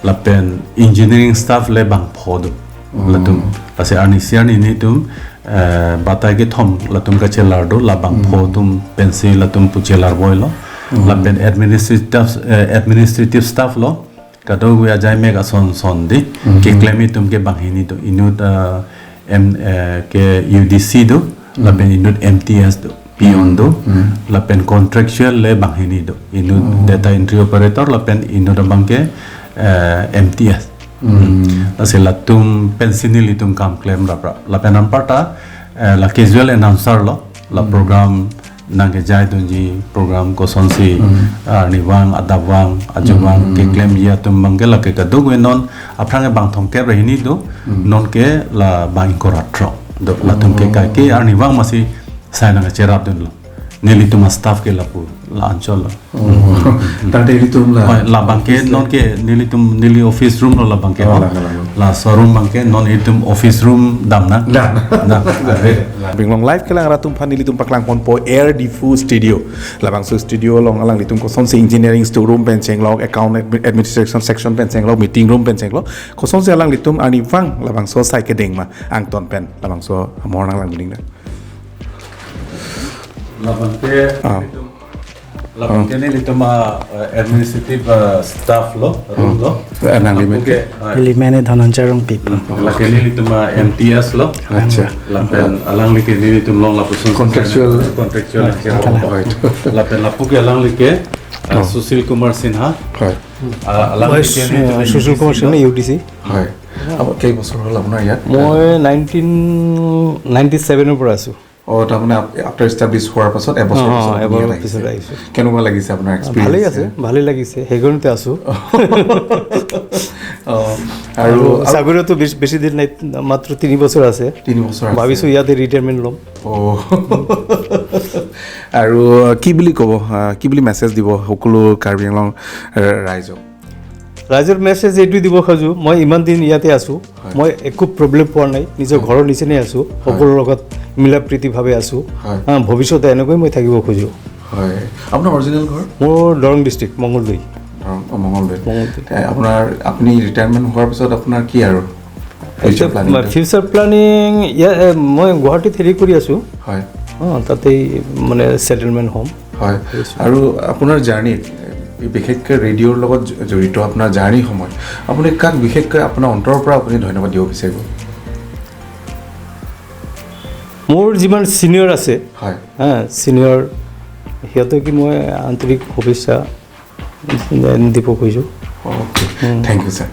Lapen engineering staff le bang pho do. Oh. Latum. Lasi arnisi arni nelitum, eh, batai kethom latum kachelar do, la bang pho, mm, atum pensi latum pu chelar voi lo. Mm. Lapen administrative, eh, administrative staff lo. Kadokave ajai mek ason ason di. Mm. Keklem atum ke banghini do. Inut, eh, M, eh, ke U D C do. Mm. Lapen inut M T S do. Peon do, mm, lapen contractual le banghini do. Inut, oh, data entry operator, lapen inut abangke, eh, M T S. Mm. Mm. Lasi latum pensi nelitum kam klem raprap. Lapen anparta, eh, la casual announcer lo, la, mm, program nangkejaidunji, program kosonsi, mm, arnivang, adapvang, ajuvang, mm, keklemji atum abangke lake kadokave non aphrang ke bang thomkep ra hini do, mm, non ke la bang ingkoi ra throk do, latum ke, oh, kaike arnivang masi sai nangcherapdunlo. Nelitum astaff ke lapu, la anchot lo. Oh. Hmm. Tangte ilitum la. Oi, labangke office non ke nelitum, neli office room lo labangke. Oh, ho. La, la, la, la. Laso room abangke non ilitum office room damnang. Dam. Dam. Are. Karbi Anglong Live kelang rat atum aphan nelitum paklang ponpo Air Diphu Studio. Labangso studio along alanglitum kosonsi engineering storeroom pen chenglok, account admi-, administration section pen chenglok, meeting room pen chenglok, kosonsi alanglitum arnivang labangso sai kedeng ma angton pen labangso amor nanglang ding na. Labangke, ah, nelitum, labangke, ah, nelitum, ah, eh, administrative, ah, staff lo, room lo. Eh, nangli lapu ke, ah, neli mane Dhananjay Rongpipa. Lake nelitum, ah, M T S lo. Acha. Lapen alangli ke nelitum along lapuson contractual. Contractual. Ah, right. Lapen lapu ke alangli ke, ah, oh, Sushil Kumar Sinha. Right. Ah, alangli ke nelitum, মই, আহ, সুশীল কুমাৰ সিংহ, U D C. হয়। আপ-, কেইবছৰ হ'ল আপোনাৰ ইয়াত? মই nineteen ninety ছেভেনৰ পৰা আছোঁ। অ, তাৰমানে আপ-, after establish হোৱাৰ পাছত এবছৰ অ, পিছত আপুনি এবছৰ ইয়াত পিছত আহিছে। আহিছোঁ। কেনেকুৱা লাগিছে আপোনাৰ অ, ভালেই experience? আছে, ভালেই লাগিছে, সেইকাৰণতে আছোঁ। অ, আৰু, আৰু আৰু চাকৰিটো বেছি, বেছি দিন নাই, মাত্ৰ তিনি বছৰ আছে। তিনি বছৰ আছে। ভাবিছোঁ ইয়াতে ৰিটায়াৰমেণ্ট ল'ম। অ। আৰু কি বুলি ক'ব, আহ, কি বুলি মেছেজ দিব সকলো কাৰ্বি আংলং, আহ, ৰাইজক? ৰাইজৰ মেছেজ এইটোৱে দিব খোজো, মই ইমান দিন ইয়াতে আছোঁ, হয়। মই একো প্ৰব্লেম পোৱা নাই, নিজৰ হয়। ঘৰৰ নিচিনাই আছোঁ, হয়। সকলোৰ লগত মিলা প্ৰীতিভাৱে আছোঁ। হয়। হা, ভৱিষ্যতে এনেকৈ মই থাকিব খোজো। হয়। আপোনাৰ অৰিজিনেল ঘৰ? মোৰ দৰং ডিষ্ট্ৰিক্ট, মঙলদৈ। দৰং, অ, মঙলদৈ। মঙলদৈ। এ, আপোনাৰ, আপুনি ৰিটায়াৰমেণ্ট হোৱাৰ পিছত আপোনাৰ কি আৰু ফিউচাৰ এতিয়া প্লেনিংটো? ফিউচাৰ প্লেনিং, ইয়া, এ, মই গুৱাহাটীত হেৰি কৰি আছোঁ। হয়। অ, তাতেই মানে ছেটেলমেণ্ট হ'ম। হয়। আৰু আপোনাৰ জাৰ্ণিত, বিশেষকৈ ৰেডিঅ'ৰ লগত জ-, জড়িত আপোনাৰ জাৰ্ণি সময়, আপুনি কাক বিশেষকৈ আপোনাৰ অন্তৰৰ পৰা আপুনি ধন্যবাদ দিব বিচাৰিব? মোৰ যিমান ছিনিয়ৰ আছে, হয়। হা, ছিনিয়ৰ, সিহঁতকে মই আন্তৰিক শুভেচ্ছা দিব খুজিছোঁ। অ'কে। উম। Thank you, sir.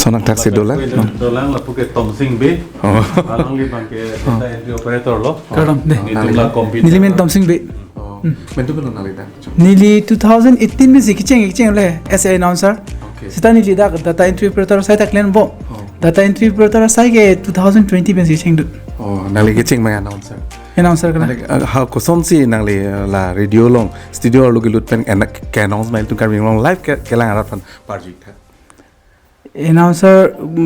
Sonak thak si dolang. Dolang lapu ke Tomsing Bey. Oh. Alangli abang ke data entry operator lo. Kardom, deh. Nelitum la computer. Neli men Tomsing Bey. Oh. Hmm. Mentu pelo nangli dak? Neli two thousand eighteen pensi kecheng, kecheng le as a announcer. Okay. Seta neli dak data entry operator asai ta klempo. Oh. Data entry operator asai ke two thousand twenty pensi kechengdun. Oh, nangli kecheng ma announcer. Announcer kena. Nangli, uh, ha, kosonsi nangli, uh, la radio along studio arlo kelut pen en-, ke-announce ma ilitum Karbi Anglong live ke, kelang arat aphan parju-ik tha? Announcer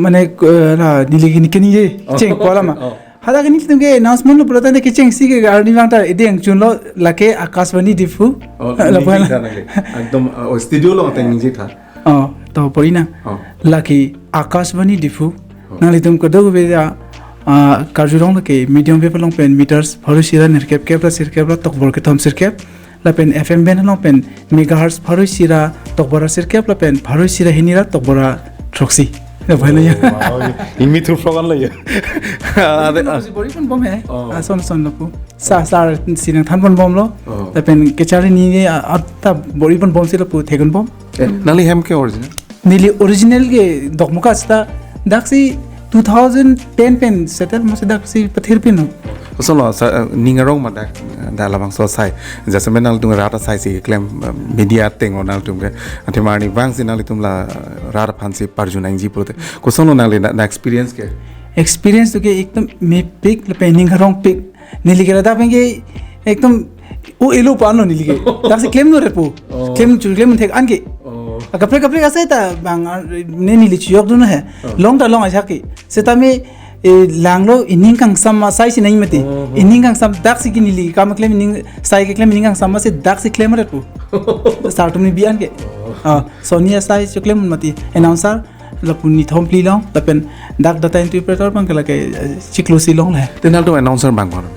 mane, uh, la neli kini kini je, oh, cheng, okay, kola ma. Oh. Hadak nelitum ke announcement lo pulo tangte kechengsi ke arni vang ta edeng chunlo, lake Akashvani Diphu. Oh, la ningje pala tha nangli. Ekdom, uh, oh, studio along ateng ningje tha. Oh, to pori na. Oh. Lake Akashvani Diphu. Oh. Nanglitum kadokave ta, ah, karjulong lake medium wave along pen meters pharo isi ra nerkep kep ra sirkep ra tokbor kethom sirkep. Lapen F M band along pen megahertz pharo isi ra tokbor ra sirkep lapen pharo isi ra hini ra tokbor ra throksi. Lapen ya. Oh, wow. Imi thu program lo ya. Ade, ah. Bor-i ponbom he. Oh. Ah, son son lapu. Sa, sa si nangthan ponbomlo. Oh. Lapen kecharli ni, ah, ata bor-i ponbomsi lapu thekunbom. Eh, nangli hem ke original? Neli original ke Dokmoka seta, daksi two thousand ten pen settle masi daksi pathir pin lo. Kosonlo, sa, eh, ning arong ma dak, eh, dak labangso asai. Jasemet nangtum rat asai si klem, eh, media ateng o nangtum ke. Athema arni vangsi nangtum la, eh, rat aphansi parju nangji pulote. Kosonlo nangli na, na experience ke? Experience to ke ekdom mepik lapen ning arongpik. Neli ke ladak pen ke ekdom o elo pa anlo neli ke. Daksi klem nore pu. Oh. Klem chu klem thek an ke. Oh. Akaprek kaprek asai ta bang, ah, ne neli chiyokdun he. Oh. Long ta long ajak ke. Setame, eh, langlo ining kangsam asai si nai mati. Oh, oh. Ining kangsam daksi ke neli kam klem ining sai ke klem ining kangsam si daksi klem re pu. Sar atum ni bi-an ke. Oh. Ah, Sony asai chu klem mati. Announcer lapu nithom phli long, lapen dak data entry operator abang ke lake, eh, chiklo isi long le. Te nangtum announcer bang kono?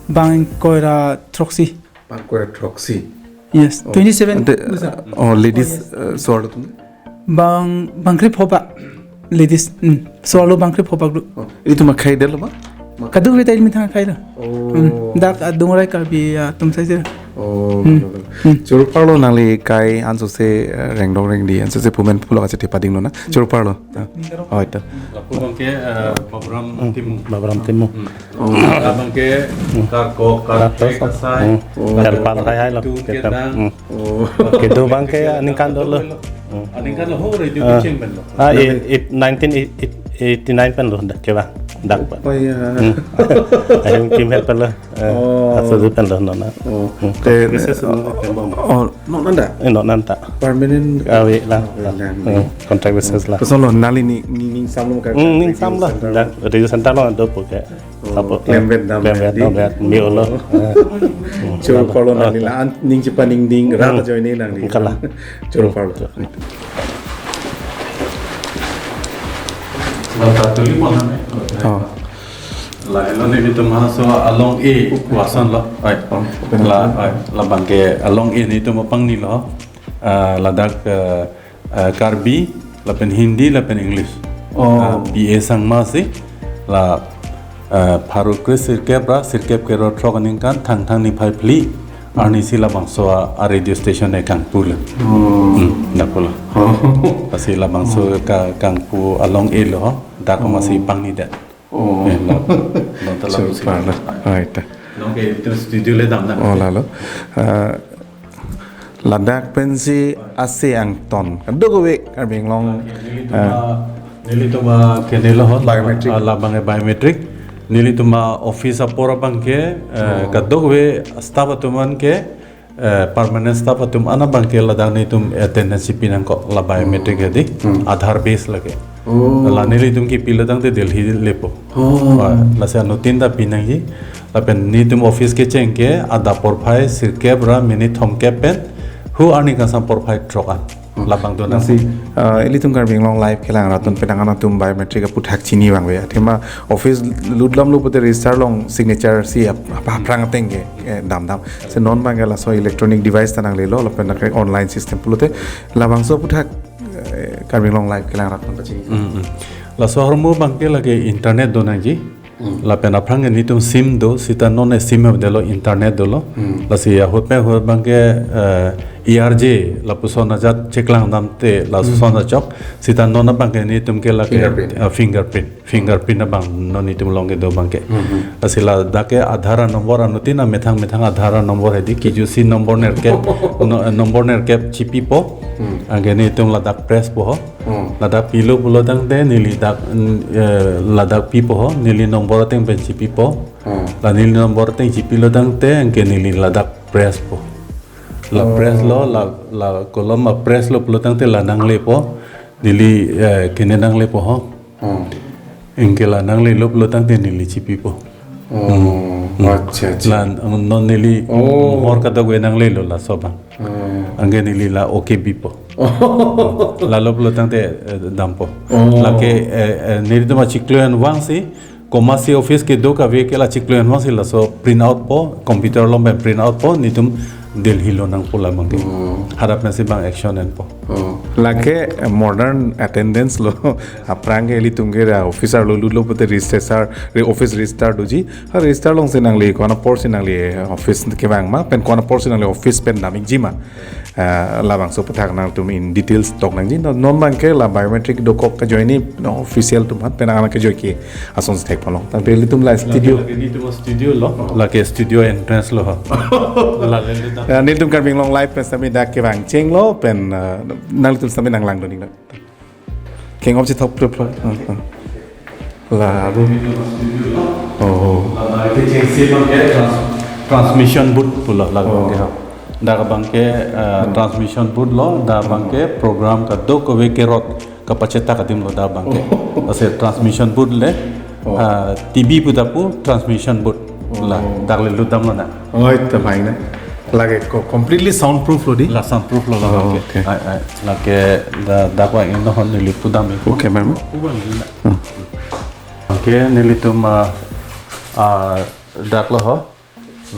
Bang ingkoi ra throksi. Bang ingkoi ra throksi. Yes, oh. Twenty seven. Ante, oh, ladies, oh, yes. Eh, so-arlo atum? Bang, bang krepho bak. Ladies, hmm. So-arlo bang krepho bak do. Oh, itum akhai det lo ma? Kadokave ta ili methang akhai lo. Oh. Hmm. Dak adung rai Karbi atum asai si. Oh, hmm, betul, betul. Hmm. Choro parlo nangli kai ansose, eh, rengdong rengdi, ansose pu men pulo kachethi pading lo na. Choro parlo. Ah. Oh, itu. Lapu abang ke, eh, Babram, hmm, Timung. Babram Timung. Hmm. Oh. Abang ke, hmm, karkok, karkok, karkok asai. Hmm. Oh. Helper hai hai lo. Tu kedang. Kedang. Hmm. Oh. Kedo abang ke aningkan dolo. Hmm. Aningkan lo ho radio, ah, kecheng pen lo. Ah, eh, eh, nineteen eighty-nine pen lo dak ke bang. Dak pen. Oh, ya. Hmm. Ayo kim helper lo. Eh, oh. Aso du pen lo nona. Oh. Hmm. Te, message lo, oh, oh, non anta? Eh, non anta. Permanent? Ah, ave lang. Oh, lang. Hmm. Contract basis lang. Kosonlo nangli ning, ning, ningsam lo ka? Hmm, ningsam lo. Radio center. Dak radio center lo do pu ke. Oh, apo, klem vet dam klem vet di. Dam vet, mi olo. Eh. Choro parlo nangli la-an ning chepaningding, rat, hmm, ajoine nangli. Kala. Choro parlo. Sila ta tuli pon nang, eh. Oh. La helo nelitum ha so along-e pu ason lo. Ai. Oh, la, ai, labang ke along-e nelitum apangni lo. Ah, ladak, eh, eh, Karbi, lapen Hindi, lapen English. Oh. Ah, B A Sangma si, la, eh, pharo kre sirkep ra, sirkep kre ra throk aningkan, Thangthang niphai phli, arnisi labangso a, a radio station e kangpu lo. Oh. Hmm, dak pulo. Oh. Lasi labangso, oh, ka, kangpu along-e lo, dak, oh, masi pangni det. Oh. Eh, la, la ta la. Choro parlo. Ah, ita. Along-e itum studio le dam dam. Oh, lalo. Ah, ladak pensi ase angton. Kadokave Karbi Anglong. Nelitum, ah, nelitum, ah, ke nelo ho. Biometric. Ah, labang ke biometric. Nelitum, ah, office apor abang ke, eh, oh, kadokave staff atum an ke, eh, permanent staff atum an abang ke ladak nelitum attendance pi nangkok la biometric, oh, ya di. Hmm. Aadhaar base lake. Oh. La nelitum kipi ladak te Delhi lepo. Oh. Wa, lasi anuttin ta pi nangji. Lapen nelitum office kecheng ke adap porphai sirkep ra minute thomkep pen hu arni kangsam porphai throk an. Labang do nang. Lasi, uh, ilitum Karbi Anglong Live kelang rat atum penang atum biometric aputhak chini abang ave. Athema office lut damlo pute register along signature si ap-, ap-, aphrang ateng ke, eh, damdam. Si non abang ke laso electronic device ta nanglelo, lapen ke online system pulote labangso aputhak, eh, Karbi Anglong Live kelang rat atum pachini. Mm, mm. Laso ahormu abang ke lake internet do nangji. Hmm. Lapen aphrang ke nelitum sim do, seta non e sim avedetlo, internet dolo. Hmm. Lasi ahut pen ahut abang ke, eh, E R J, lapuson ajat cheklang damte, lapuson Hmm. achok, seta non abang ke nelitum ke lake, Fingerprint. eh, fingerprint. Fingerprint abang non nelitum along kedo abang ke. Hmm. Lasi ladak ke Aadhaar number anuttin amethang methang Aadhaar number hedi, kiju si number nerkep, no-, number nerkep chipipo. Hmm. Anke nelitum ladak press po ho. Hmm. Ladak pilo pulo tangte neli dak, mm, eh, ladak pipo ho, neli number ateng pen chipipo. Hmm. La neli number ateng chipilo tangte anke neli ladak press po. La Oh. press lo, la, la kolom apress lo pulo tangte la nanglepo. Neli, eh, kene nanglepo ho. Hmm. Anke la nanglelo pulo tangte neli chipipo. Oh, Hmm. Hmm. Acha, acha. La, non neli Oh. mohor kadokave nanglelo laso abang. Oh. Anke neli la okay bipo. Oh. Lalo pulo tangte, eh, dampo. Oh. Lake, eh, eh, nelitum achiklo an vangsi, komatsi office kedo kave ke la chiklo an vangsi laso print out po, computer along pen print out po, nelitum Delhi lo nangpo labang ke. Oh. Harap nasi abang action enpo. Oh. Lake, eh, modern attendance lo, aphrang ke ilitum ke ra office arlo lutlo pute register, re-, office register doji, ha register alongsi nangle, ko-an apor si nangle, eh, office kevang ma, pen ko-an apor si nangle office pen dam-ikji ma. Eh, labangso aputhak nangtum in details tok nangji, non, non abang ke la biometric dokok kajoine, no, official atum aphan pen nang kajoike ason si thek palo. Tangte ilitum la studio. Lake, lake nelitum studio lo, lake studio entrance lo ho. La le le ta. Ya, nelitum Karbi Anglong Live pen sami dak kevang chenglo, pen, eh, nanglitum sami nanglang dun-iknon. Kengop si thok prup prup. Hmm, hmm. La ru. Oh. La, la, ite chengsi abang ke trans-, transmission booth pulo la abang ke. Oh. Dak abang ke, eh, Hmm. transmission booth lo, dak abang ke program kadokave kerot kapachetak adim lo dak abang ke. Oh. Lasi transmission booth le, Oh. eh, T V pu ta pu transmission booth. Oh. La, dak le lut damlo na. Oh, ita baik na. Lake ko completely soundproof lo di? La soundproof lo la Oh, abang ke. Okay. Ai, ai. Lake da, dak abang inno hon neli pudam-ik. Okay, ma'am. Pudam-ik na. Hmm. Okay, nelitum, ah, ah, dak lo ho.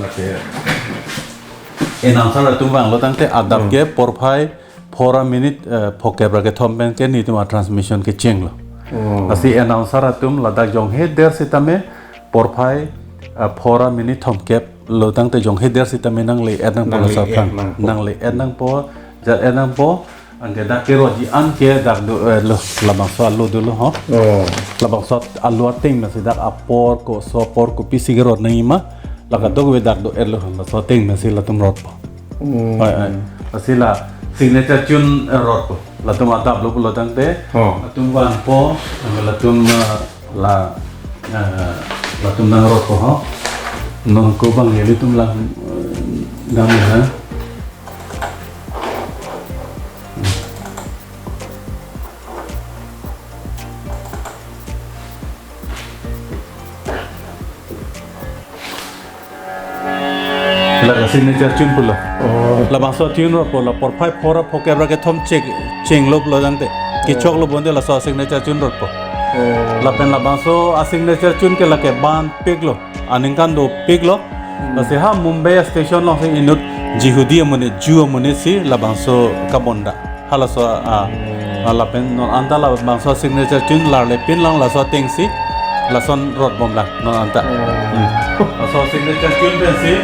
Lake announcer atum vanglo tangte adap Hmm. ke porphai phora minute, eh, phokep ra kethom pen ke nelitum a-transmission kechenglo. Oh. Lasi announcer atum ladak jonghe der sitame porphai, eh, phora minute thomkep lo tangte jonghe der sitame nangle-et nangpo Nangle-et laso aphrang. nangpo. Nangle-et nangpo, jat-et nangpo, anke dak kerotji anke dak do, eh, lo, labangso alo dolo ho. Oh. Labangso alo ateng pensi dak apor koso apor kopisi kerot nangji ma, la kadokave dak do-et lo ho, laso ateng pensi latum rotpo. Hmm. Oi, oi. Lasi la signature tune, eh, rotpo. Latum adap lo pulo tangte. Oh. Latum vangpo, latum, eh, la, eh, latum nangrotpo ho. Non ko abang ilitum lang, eh, dam ha. La signature tune pulo. Oh. Labangso tune rotpo, la porphai phora phokep ra kethom chek, chenglo pulo tangte. Kechoklo bonde laso signature tune rotpo. Oh. Lapen labangso a-signature tune ke lake banpiklo. Aningkan dopiklo. Hmm. Lasi ha Mumbai station alongsi inut Jihudi amonit, Jew amonit si labangso kabonda. Halaso a, Hmm. a lapen non anta labangso signature tune larle pinlang laso atengsi lason rotbomlang non anta. Hmm. Hmm. Laso signature tune pensi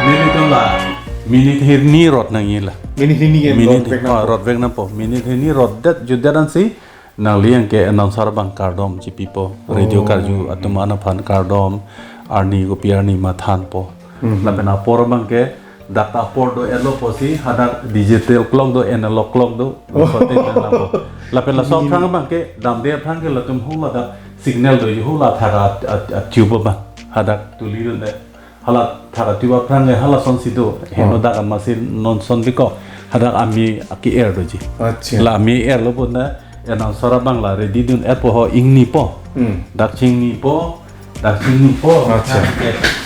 nelitum la minute hini rot nangji la. Minute hini ke Minute, rotbek ah, nangpo. rotbek nangpo. Minute hini rotdet jutdet ansi nangli anke announcer abang kardom chipipo, radio Oh. karju atum an aphan kardom, arni kopi arni ma thanpo. Mhm. Lapen apor abang ke dak apor do-etlo pusi, hadak digital clock do, analog clock do, Oh. laso ateng pen dampo. Lapen laso Min- aphrang abang ke, damde aphrang ke latum hula dak signal do, hula thak a, a, a-tube abang, hadak tuli dunde. Hala thak a-tube aphrang ke halasonsi do. Heno Oh. dak amatsi non son bikok. Hadak ami ake-er doji. Acha. La ami erlo bonda, announcer abang la ready dun-etpo ho, ingnipo. Hmm. Dak chingnipo, dak chingnipo. Acha.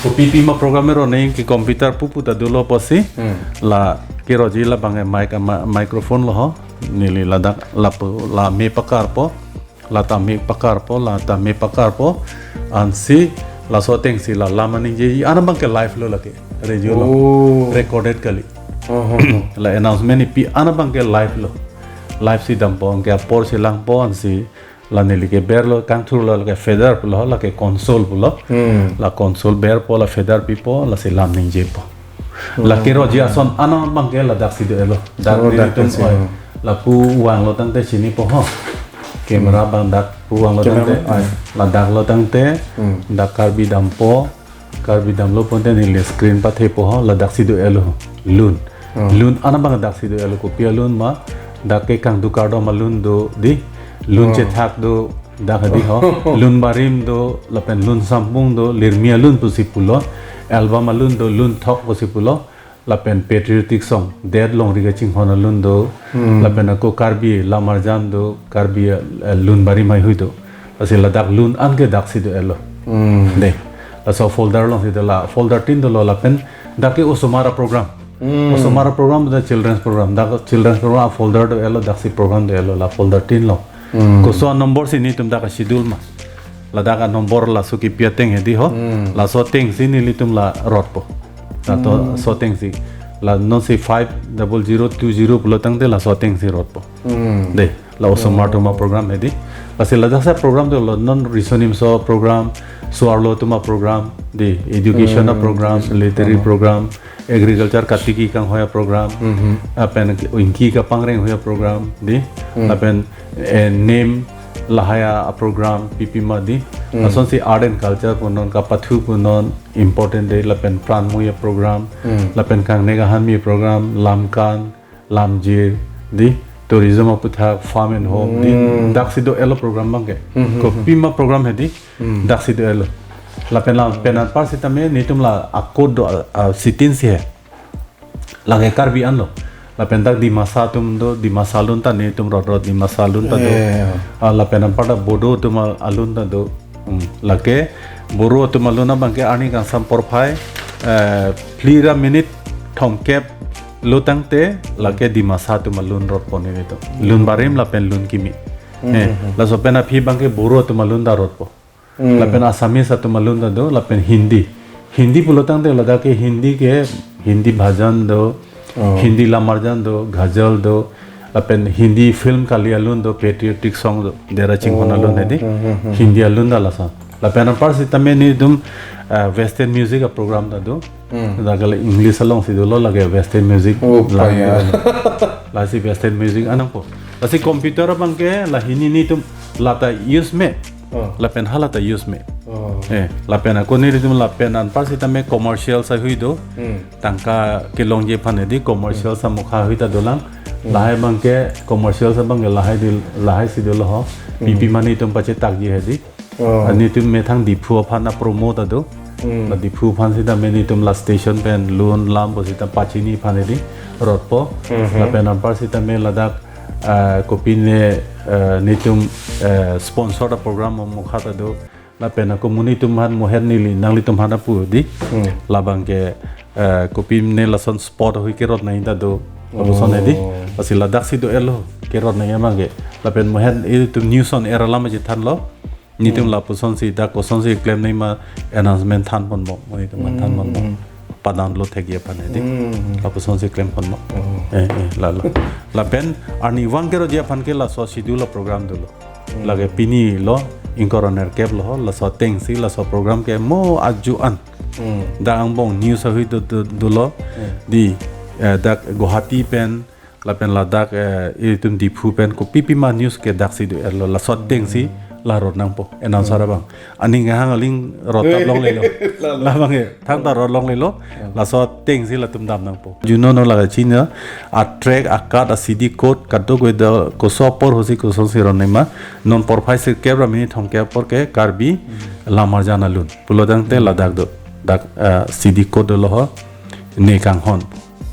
Kopi pima program ero neng ke computer pupu ta dolo pusi. Hmm. La keroji labang e mic ama, microphone lo ho. Neli ladak lapu la me pakarpo, la ta me pakarpo, la ta me pakarpo. Ansi laso atengsi la lam aningje an abangke live lo lake, radio lo. Oh. Recorded kali. Oh, oh, oh. La announcement ipi an abangke live lo. Live si dampo, anke apor si langpo, ansi la neli ke berlo, kangthur lo, lake feather pulo, lake console pulo. Hmm. La console berpo, la feather pipo, lasi lam ningjepo. Hmm. Lake roji ason an abangke ladaksi do-elo. Dak Oh, neli dak tum pensi, oi. Oh. Lapu vanglo tangte chinipo ho. Camera Hmm. abang dak pu vanglo Camera tangte, man, oi. Ladak lo tangte, Hmm. dak Karbi dampo, Karbi damlo ponte neli screen pathepo ho, ladaksi do-elo. Lun. Oh. Lun an abang daksi do-elo, kopi alun ma, dak ke kangduk kardom alun do dei. Lun Oh. chethak do dak hedi ho. Lun barim do, lapen lun sampung do, lirmi alun pusi pulo. Album alun do, lun thok pusi pulo. Lapen patriotic song, det longri kachinghon alun do. Hmm. Lapen ako Karbi lamarjan do, Karbi, eh, lun barim haihui do. Lasi ladak lun anke daksi do-elo. Hmm. Dei. Laso folder alongsi do la, folder tin dolo lapen dak ke osomar aprogram. Hmm. Osomar aprogram do children's program. Dak children's program afolder do-elo, daksi program do-elo, la folder tin lo. Hmm. Koso anumber si nelitum dak aschedule ma. Ladak anumber laso kipi ateng hedi ho. Hmm. Laso atengsi nelitum la rotpo. Lato Hmm. so atengsi. La nonsi five double zero two zero pulo tangte laso atengsi rotpo. Hmm. Dei, la osomar Oh. atum aprogram hedi. Lasi ladak sa program dolo, non riso nimso aprogram, so-arlo atum aprogram, dei, education Hmm, aprogram, education military program. Program, agriculture katiki kanghoi aprogram, Mhm. lapen ingki kapangreng hoi aprogram, dei, Hmm. lapen, eh, nem lahai aprogram, pipi ma dei. Hmm. Lasonsi art and culture punon, kapathu punon, important dei, lapen pran mui aprogram, Hmm. lapen kangnek ahan mi aprogram, lamkan, lamjir, dei, tourism aputhak, farm and home, dei, Hmm. daksi do-elo program abangke. Hmm, hmm, Kopi ma program hedi, Hmm. daksi do-elo. Lapen la pen anpar sitame nelitum la a-code do, a, a, sitin si he. Lake Karbi anlo. Lapen dak Dimasa atum do, Dimasa alun ta nelitum rot rot Dimasa alun ta do. Eh. Ah, lapen anpar dak Bodo atum a-, alun ta do. Hmm. Lake Boro atum alun abangke arni kangsam porphai, eh, phli ra minute thomkep lo tangte, lake Dimasa atum alun rotpo nelitum. Lun barim lapen lun kimi. Hmm, Eh, hmm, hmm. Laso pen aphi abangke Boro atum alun ta rotpo. Hmm. Lapen Assamese atum alun ta do, lapen Hindi. Hindi pulo tangte ladak ke Hindi ke, Hindi bhajan do, Oh. Hindi lamarjan do, ghazal do, lapen Hindi film kali alun do, patriotic song do, dera chinghon Oh. alun hedi. Hmm, hmm, hmm. Hindi alun ta lason. Lapen anpar sitame nelitum, eh, western music aprogram ta do. Hmm. Dak ke la English alongsi dolo, lake western music Oh, lang paya. do. Lasi western music anangpo. Lasi computer abangke la hini nelitum la ta use me. Oh. Lapen hala ta use me. Oh. Eh, lapen ako nelitum lapen anpar sitame commercial sa hui do. Hmm. Tangka kelongji aphan hedi commercial Hmm. sa mukha hui ta dolang. Hmm. Lahai abangke commercial sa abangke lahai dei, lahai si dolo ho. Hmm. Pipi ma nelitum pachetakji hedi. Oh. Ah, nelitum methang Diphu aphan a-promo ta do. Hmm. La Diphu aphan sitame nelitum la station pen lun lam pu sita pachini aphan hedi rotpo. Mhm. Lapen anpar sitame ladak, ah, kopine, ah, nelitum, ah, sponsor aprogram mukha ta do. Lapen ako mo nelitum aphan moher neli nanglitum aphan apu dei. Hmm. Labangke, ah, kopine lason spot hui kerot nangji ta do. Lapuson hedi. Oh. Lasi ladaksi do-elo kerot nangji abangke. Lapen moher nelitum news on air alam aji thanlo. Nelitum Hmm. lapusonsi dak kosonsi klem nangji ma announcement thanponbom, mo nelitum Hmm, thanponbom. hmm. Padan lo thekji aphan hedi. Hmm. Lapusonsi klemponbom. Oh. Eh, eh, la, la. Lapen arnivang kerotji aphan ke laso schedule aprogram dolo. Hmm. Lake pini lo, ingkoi ra nerkep lo ho, laso atengsi, laso program ke mo aju an. Hmm. Dak angbong news ahui do, do, dolo. Hmm. Dei, eh, dak Guwahati pen, lapen ladak, eh, ilitum Diphu pen kopi pima news ke daksi do-elo, laso atengsi la rot nangpo, announcer Hmm. abang. Aning hang aling rot tap longlelo. Lalo. Labang ke, thangta rot longlelo, Hmm. laso atengsi latum dam nangpo. Juno no laga china, a-track, a-cut, a-C D code, kadokave do, koso apor hosi kosonsi rot nangma, non porphai sirkep ra minute thomkep apor ke Karbi Hmm. lamarjan alun. Pulo tangte ladak do, dak, eh, C D code dolo ho, Ne Kanghon.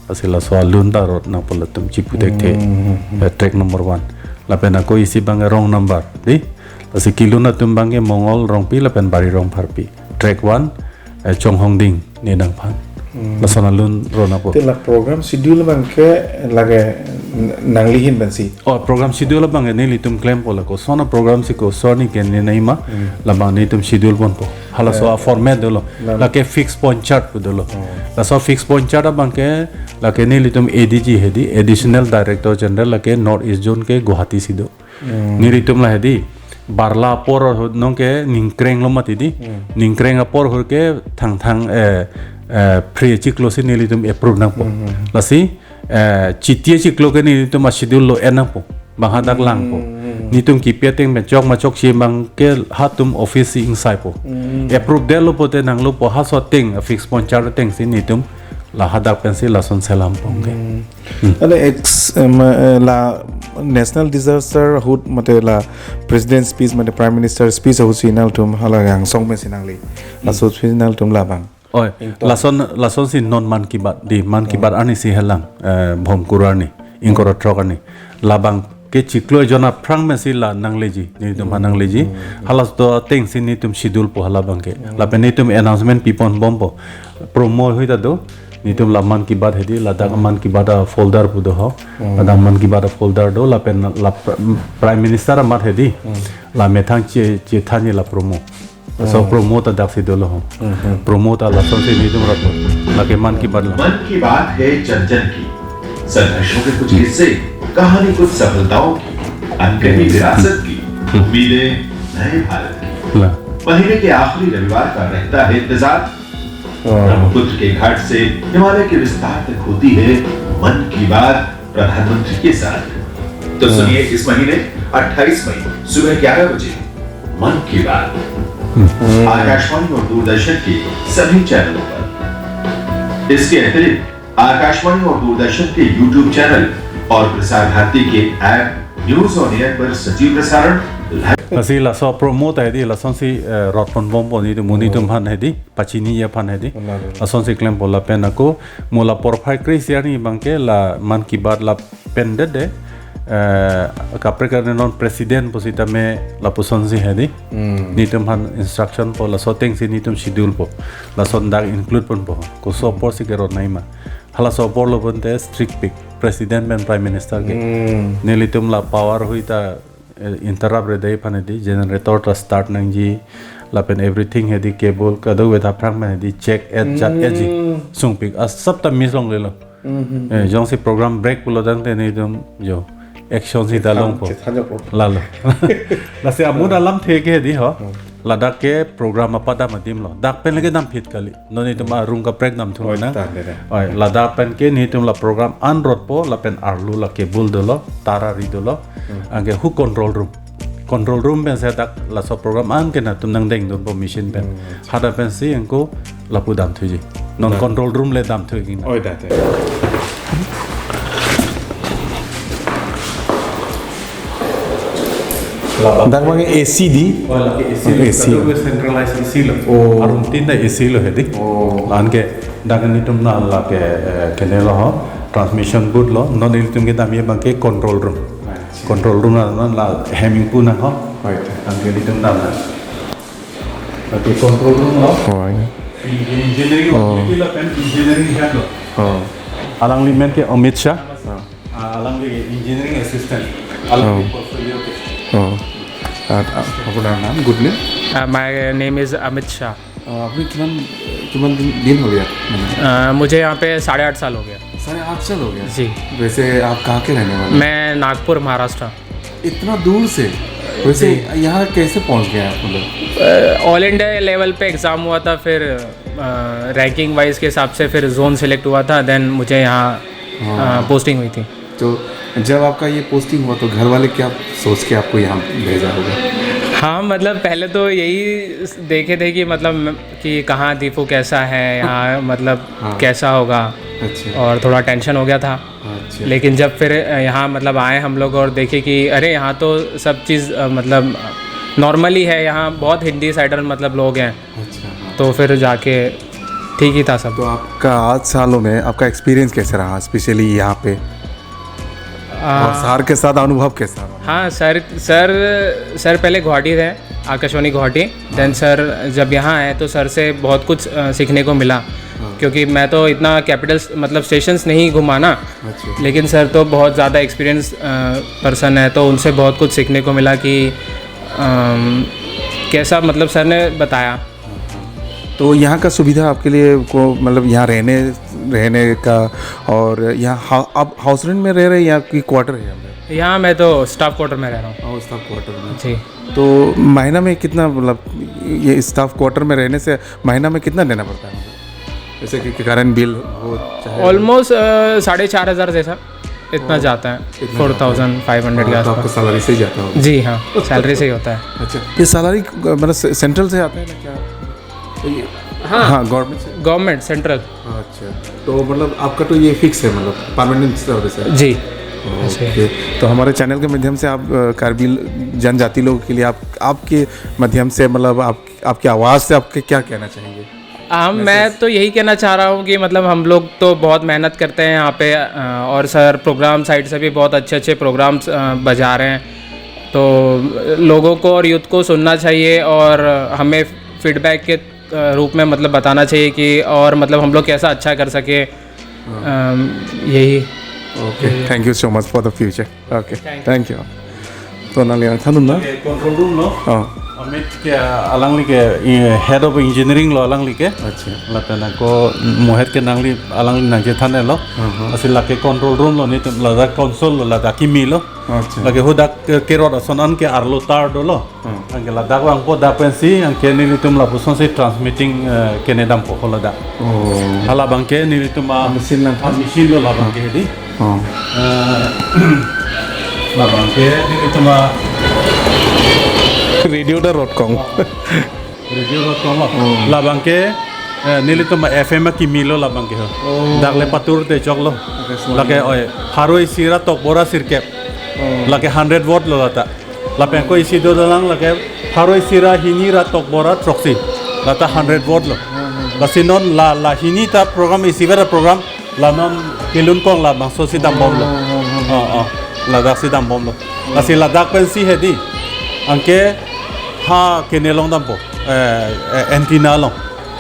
Lasi laso alun ta rot nangpo latum chipu thekthe. Hmm. Eh, track number one. Lapen ako isi abang wrong number. Dei? Lasi kelun atum abangke Mongol Rongpi lapen Bari Rongpharpi. Track one, eh, Chonghongding Ne Nangphan. Hmm. Lason alun rona po. Te la program schedule abang ke lake n-, nangli ahin pensi. Oh, program schedule abang ke nelitum klempo la koson a-program si koson arni ke ne naima, Hmm. labang nelitum schedule ponpo. Halaso Eh. a-format dolo. Nang- Lake fixed point chart pu dolo. Oh. Laso fixed point chart abang ke lake nelitum A D G hedi, Additional Director General lake North East Zone ke Guwahati si do. Hmm. Nelitum la hedi, barla apor ahut nong ke ningkreng lo mati di. Hmm. Ningkreng apor ahut ke thangthang, eh, eh, phre chiklo si nelitum approve nangpo. Hmm. Lasi, eh, chiti achiklo ke nelitum a-schedule lo en nangpo. Bang hadak langpo. Hmm. Nelitum kipi ateng pen chok ma chokche abang ke hatum office si ingsaipo. Hmm. Approve detlo pote nanglo po, halaso ateng, fixed point chart ateng si nelitum la hadak pensi lason selam pon ke. Hmm. Hmm. Ane ex, em, eh, la National Disaster ahut mate la President speech mate Prime Minister speech ahut si nangtum hala angsong pensi nangli. Hmm. Laso speech nangtum labang. Oi, Ington. lason, lason si non Mann Ki Baat di, Mann Ki Hmm. Baat arni si helang, eh, Bhomkuru arni, ingkoi ra throk arni. Labang ke chiklo jon aphrang pensi la nangleji, nelitum aphan Hmm. nangleji. Hmm. Halaso ateng si nelitum schedule po halabang ke. Hmm. Lapen nelitum announcement pipon bompo. Promo ahut ta do, nelitum la Mann Ki Baat hedi, ladak Hmm. Mann Ki Baat a-folder pu do ho. Hmm. Ladak Mann Ki Baat a-folder do, lapen la pr-, Prime Minister amat hedi. Hmm. La methang che, chethanji la promo. So Hmm. promo ta daksi dolo ho. Hmm, hmm. Promo ta lason si nelitum rapo. Lake Mann Ki Baat lo. मन की बात है जन जन की। संघर्षों के कुछ हिस्से, कहानी कुछ सफलताओं की, अनकही हम्म। विरासत की, हम्म। उम्मीदें नए भारत की। ला। महीने के आखिरी रविवार का रहता है इंतजार। हाँ। ब्रह्मपुत्र के घाट से हिमालय के विस्तार तक होती है मन की बात प्रधानमंत्री के साथ। तो हाँ। सुनिए इस महीने अट्ठाईस मई सुबह ग्यारह बजे मन की बात। हम्म। आकाशवाणी और दूरदर्शन के सभी चैनलों पर। इसके अतिरिक्त आकाशवाणी और दूरदर्शन के YouTube चैनल और प्रसार भारती के ऐप News on Air पर सजीव प्रसारण live Lasi laso promo ta hedi, lasonsi, eh, rotpon bompo nelitum, nelitum Oh. aphan hedi, pachiniji aphan hedi. Benar, benar. Lasonsi klempo lapen ako, mo la porphai kre-isi arni abangke la Mann Ki Baat lapen dede, eh, kaprek arni non president pusitame lapusonsi hedi. Hmm. Nelitum aphan instruction po, laso atengsi nelitum schedule po. Lason dak include ponpo. Koso Hmm. apor si kerot naima. Halaso apor lo bonte strict pik. President pen Prime Minister ke. Hmm. Nelitum la power hui ta, eh, interrupt ri dei aphan hedi, generator ta start nangji, lapen everything hedi cable kadokave ta aphrang pen hedi check et jat etji. Hmm. Sungpik. Asap ta miss longlelo. Hmm, hmm, Eh, hmm. jongsi program break pulo tangte nelitum jo action si ta Chethan, longpo. chethan jo po. Lalo. Lasi amu Hmm. alamthe ke hedi ho. Hmm. Ladak ke program apadam adim lo. Dak pen lake damphit kali. Non nelitum arung kaprek damthu Oi, nang. ta, de, de. Oi, ladak pen ke nelitum la program an rotpo, lapen arlo la cable dolo, tar ari dolo. Hmm. Anke hu control room. Control room pensi dak laso program an ke nangtum nangdengdunpo machine pen. Hmm. Hadak pensi ako lapu damthuji. Non Dah. control room le damthu king. Oi, da, da. Dak abang A C di? Oh, lake A C lo. A C. Kadokave centralized A C lo. Oh. Arum tin ta A C lo hedi. Oh. Anke dak nelitum la lake, eh, kene lo ho. Transmission booth lo. Non nelitum kedamji abangke control room. Acha. Control room la, la, la hem ingpu nang ho. Right. Anke nelitum dam nang. Anke control room lo. Oh, ya. Engineering Oh. lo. Engineering head lo. Oh. Alangli amen ke Amit Shah. Oh. Ah, alangli engineering assistant. Alangli Oh. portfolio ke. Oh. আর আ-, আপোনাৰ নাম, good name? Uh, my name is Amit Shah. আ, আপুনি কিমান, কিমান দিন, দিন হ'ল ইয়াত, মানে? Uh, मुझे यहाँ पे साढ़े आठ साल हो गया। साढ़े आठ साल हो गया? जी। वैसे आप कहाँ के रहने वाले हैं? मैं नागपुर, महाराष्ट्र। इतना दूर से? वैसे जी। यहाँ कैसे पहुँच गए आप, मतलब? Uh, all India level पे एग्ज़ाम हुआ था, फिर, uh, ranking wise के हिसाब से फिर zone select हुआ था, then मुझे यहाँ, हाँ। Uh, posting हुई थी। तो जब आपका ये पोस्टिंग हुआ, तो घर वाले क्या सोच के आपको यहाँ भेजा होगा? हाँ, मतलब, पहले तो यही देखे थे कि, मतलब, कि कहाँ दीफू कैसा है यहाँ, मतलब, हाँ। कैसा होगा, अच्छा। और थोड़ा टेंशन हो गया था। अच्छा। लेकिन जब फिर यहाँ, मतलब, आए हम लोग और देखे कि अरे, यहाँ तो सब चीज़, अ, मतलब, नॉर्मल ही है, यहाँ बहुत हिंदी साइडर, मतलब, लोग हैं। अच्छा, हाँ। तो फिर जाके ठीक ही था सब। तो आपका आठ सालों में आपका एक्सपीरियंस कैसे रहा, स्पेशली यहाँ पे? आ, और सर के साथ अनुभव कैसा रहा? हाँ, सर, सर, सर पहले गुवाहाटी थे, आकाशवाणी गुवाहाटी। देन हाँ। सर जब यहाँ आए तो सर से बहुत कुछ, अ, सीखने को मिला हाँ। क्योंकि मैं तो इतना कैपिटल, मतलब, स्टेशंस नहीं घुमा ना। अच्छा। लेकिन सर तो बहुत ज़्यादा एक्सपीरियंस पर्सन है, तो उनसे बहुत कुछ सीखने को मिला कि अम, कैसा, मतलब, सर ने बताया। तो यहाँ का सुविधा आपके लिए को, मतलब, यहाँ रहने रहने का, और यहाँ हा, आप हाउस रेंट में रह रहे हैं या कोई क्वार्टर है यहाँ पे? यहाँ मैं तो स्टाफ क्वार्टर में रह रहा हूँ। और स्टाफ क्वार्टर में। जी। तो महीना में कितना, मतलब, ये स्टाफ क्वार्टर में रहने से महीना में कितना देना पड़ता है, मतलब? जैसे कि करंट बिल हो, चाहे ऑलमोस्ट साढ़े चार हज़ार जैसा इतना जाता है। इतना फोर जाता है। थाउजेंड फाइव हंड्रेड के तो आपका आसपास। सैलरी से ही जाता होगा। जी हाँ, सैलरी से ही होता है। अच्छा, ये सैलरी, मतलब, से- सेंट्रल से आता है ना क्या? ये- हाँ, गवर्नमेंट से। Government, central. अच्छा, तो, मतलब, आपका तो ये फिक्स है, मतलब, परमानेंट सर्विस है। जी। ओके, तो हमारे चैनल के माध्यम से आप, अ, कार्बी जनजाति लोगों के लिए आप, आपके माध्यम से, मतलब, आप, आपकी आवाज़ से आपके क्या कहना चाहेंगे? हम मैं तो यही कहना चाह रहा हूँ कि, मतलब, हम लोग तो बहुत मेहनत करते हैं यहाँ पे, अ, और सर प्रोग्राम साइड से भी बहुत अच्छे अच्छे प्रोग्राम्स बजा रहे हैं। तो लोगों को और यूथ को सुनना चाहिए और हमें फीडबैक के अ, रूप में, मतलब, बताना चाहिए कि, और, मतलब, हम लोग कैसा अच्छा कर सके। अम, यही। Okay, thank you so much for the future. Okay, thank you. To nangli arthanun na? Control room lo. Oh, Amit ke alangli ke, eh, head of engineering lo alangli ke. अच्छा। Lapen ako mohet ke nangli alangli nangchethan lo. Lasi lake control room lo, nelitum ladak console lo, ladak kimi lo. अच्छा। Lake hadak ke, kerot ason an ke arlo tar dolo. Hmm. Anke ladak vangpo, dak pensi anke nelitum lapuson si transmitting, eh, kene dampo ho ladak. Oh. Halabang ke nelitum a Machine lang. A machine lo labang ke di. Oh. Eh, labang ke nelitum a Radio da rot kong. radio lo tong lo. Labang ke, eh, nelitum a F M a kimi lo labang ke ho. Dak le patur te chok lo. Lake oi, pharo isi ra tokbo ra sirkep. Lake hundred watt lo lata. Lapen ko isi dolang lake pharo isi ra hini ra tokbo ra throksi. Lata hundred watt lo. Lasi non la, la hini ta program, isi vera program, la non kelun kong labangso si dambom lo. Oh, oh. Ladak si dambom lo. Lasi ladak pensi hedi. Anke ha kene along dampo. Eh, eh, antenna along.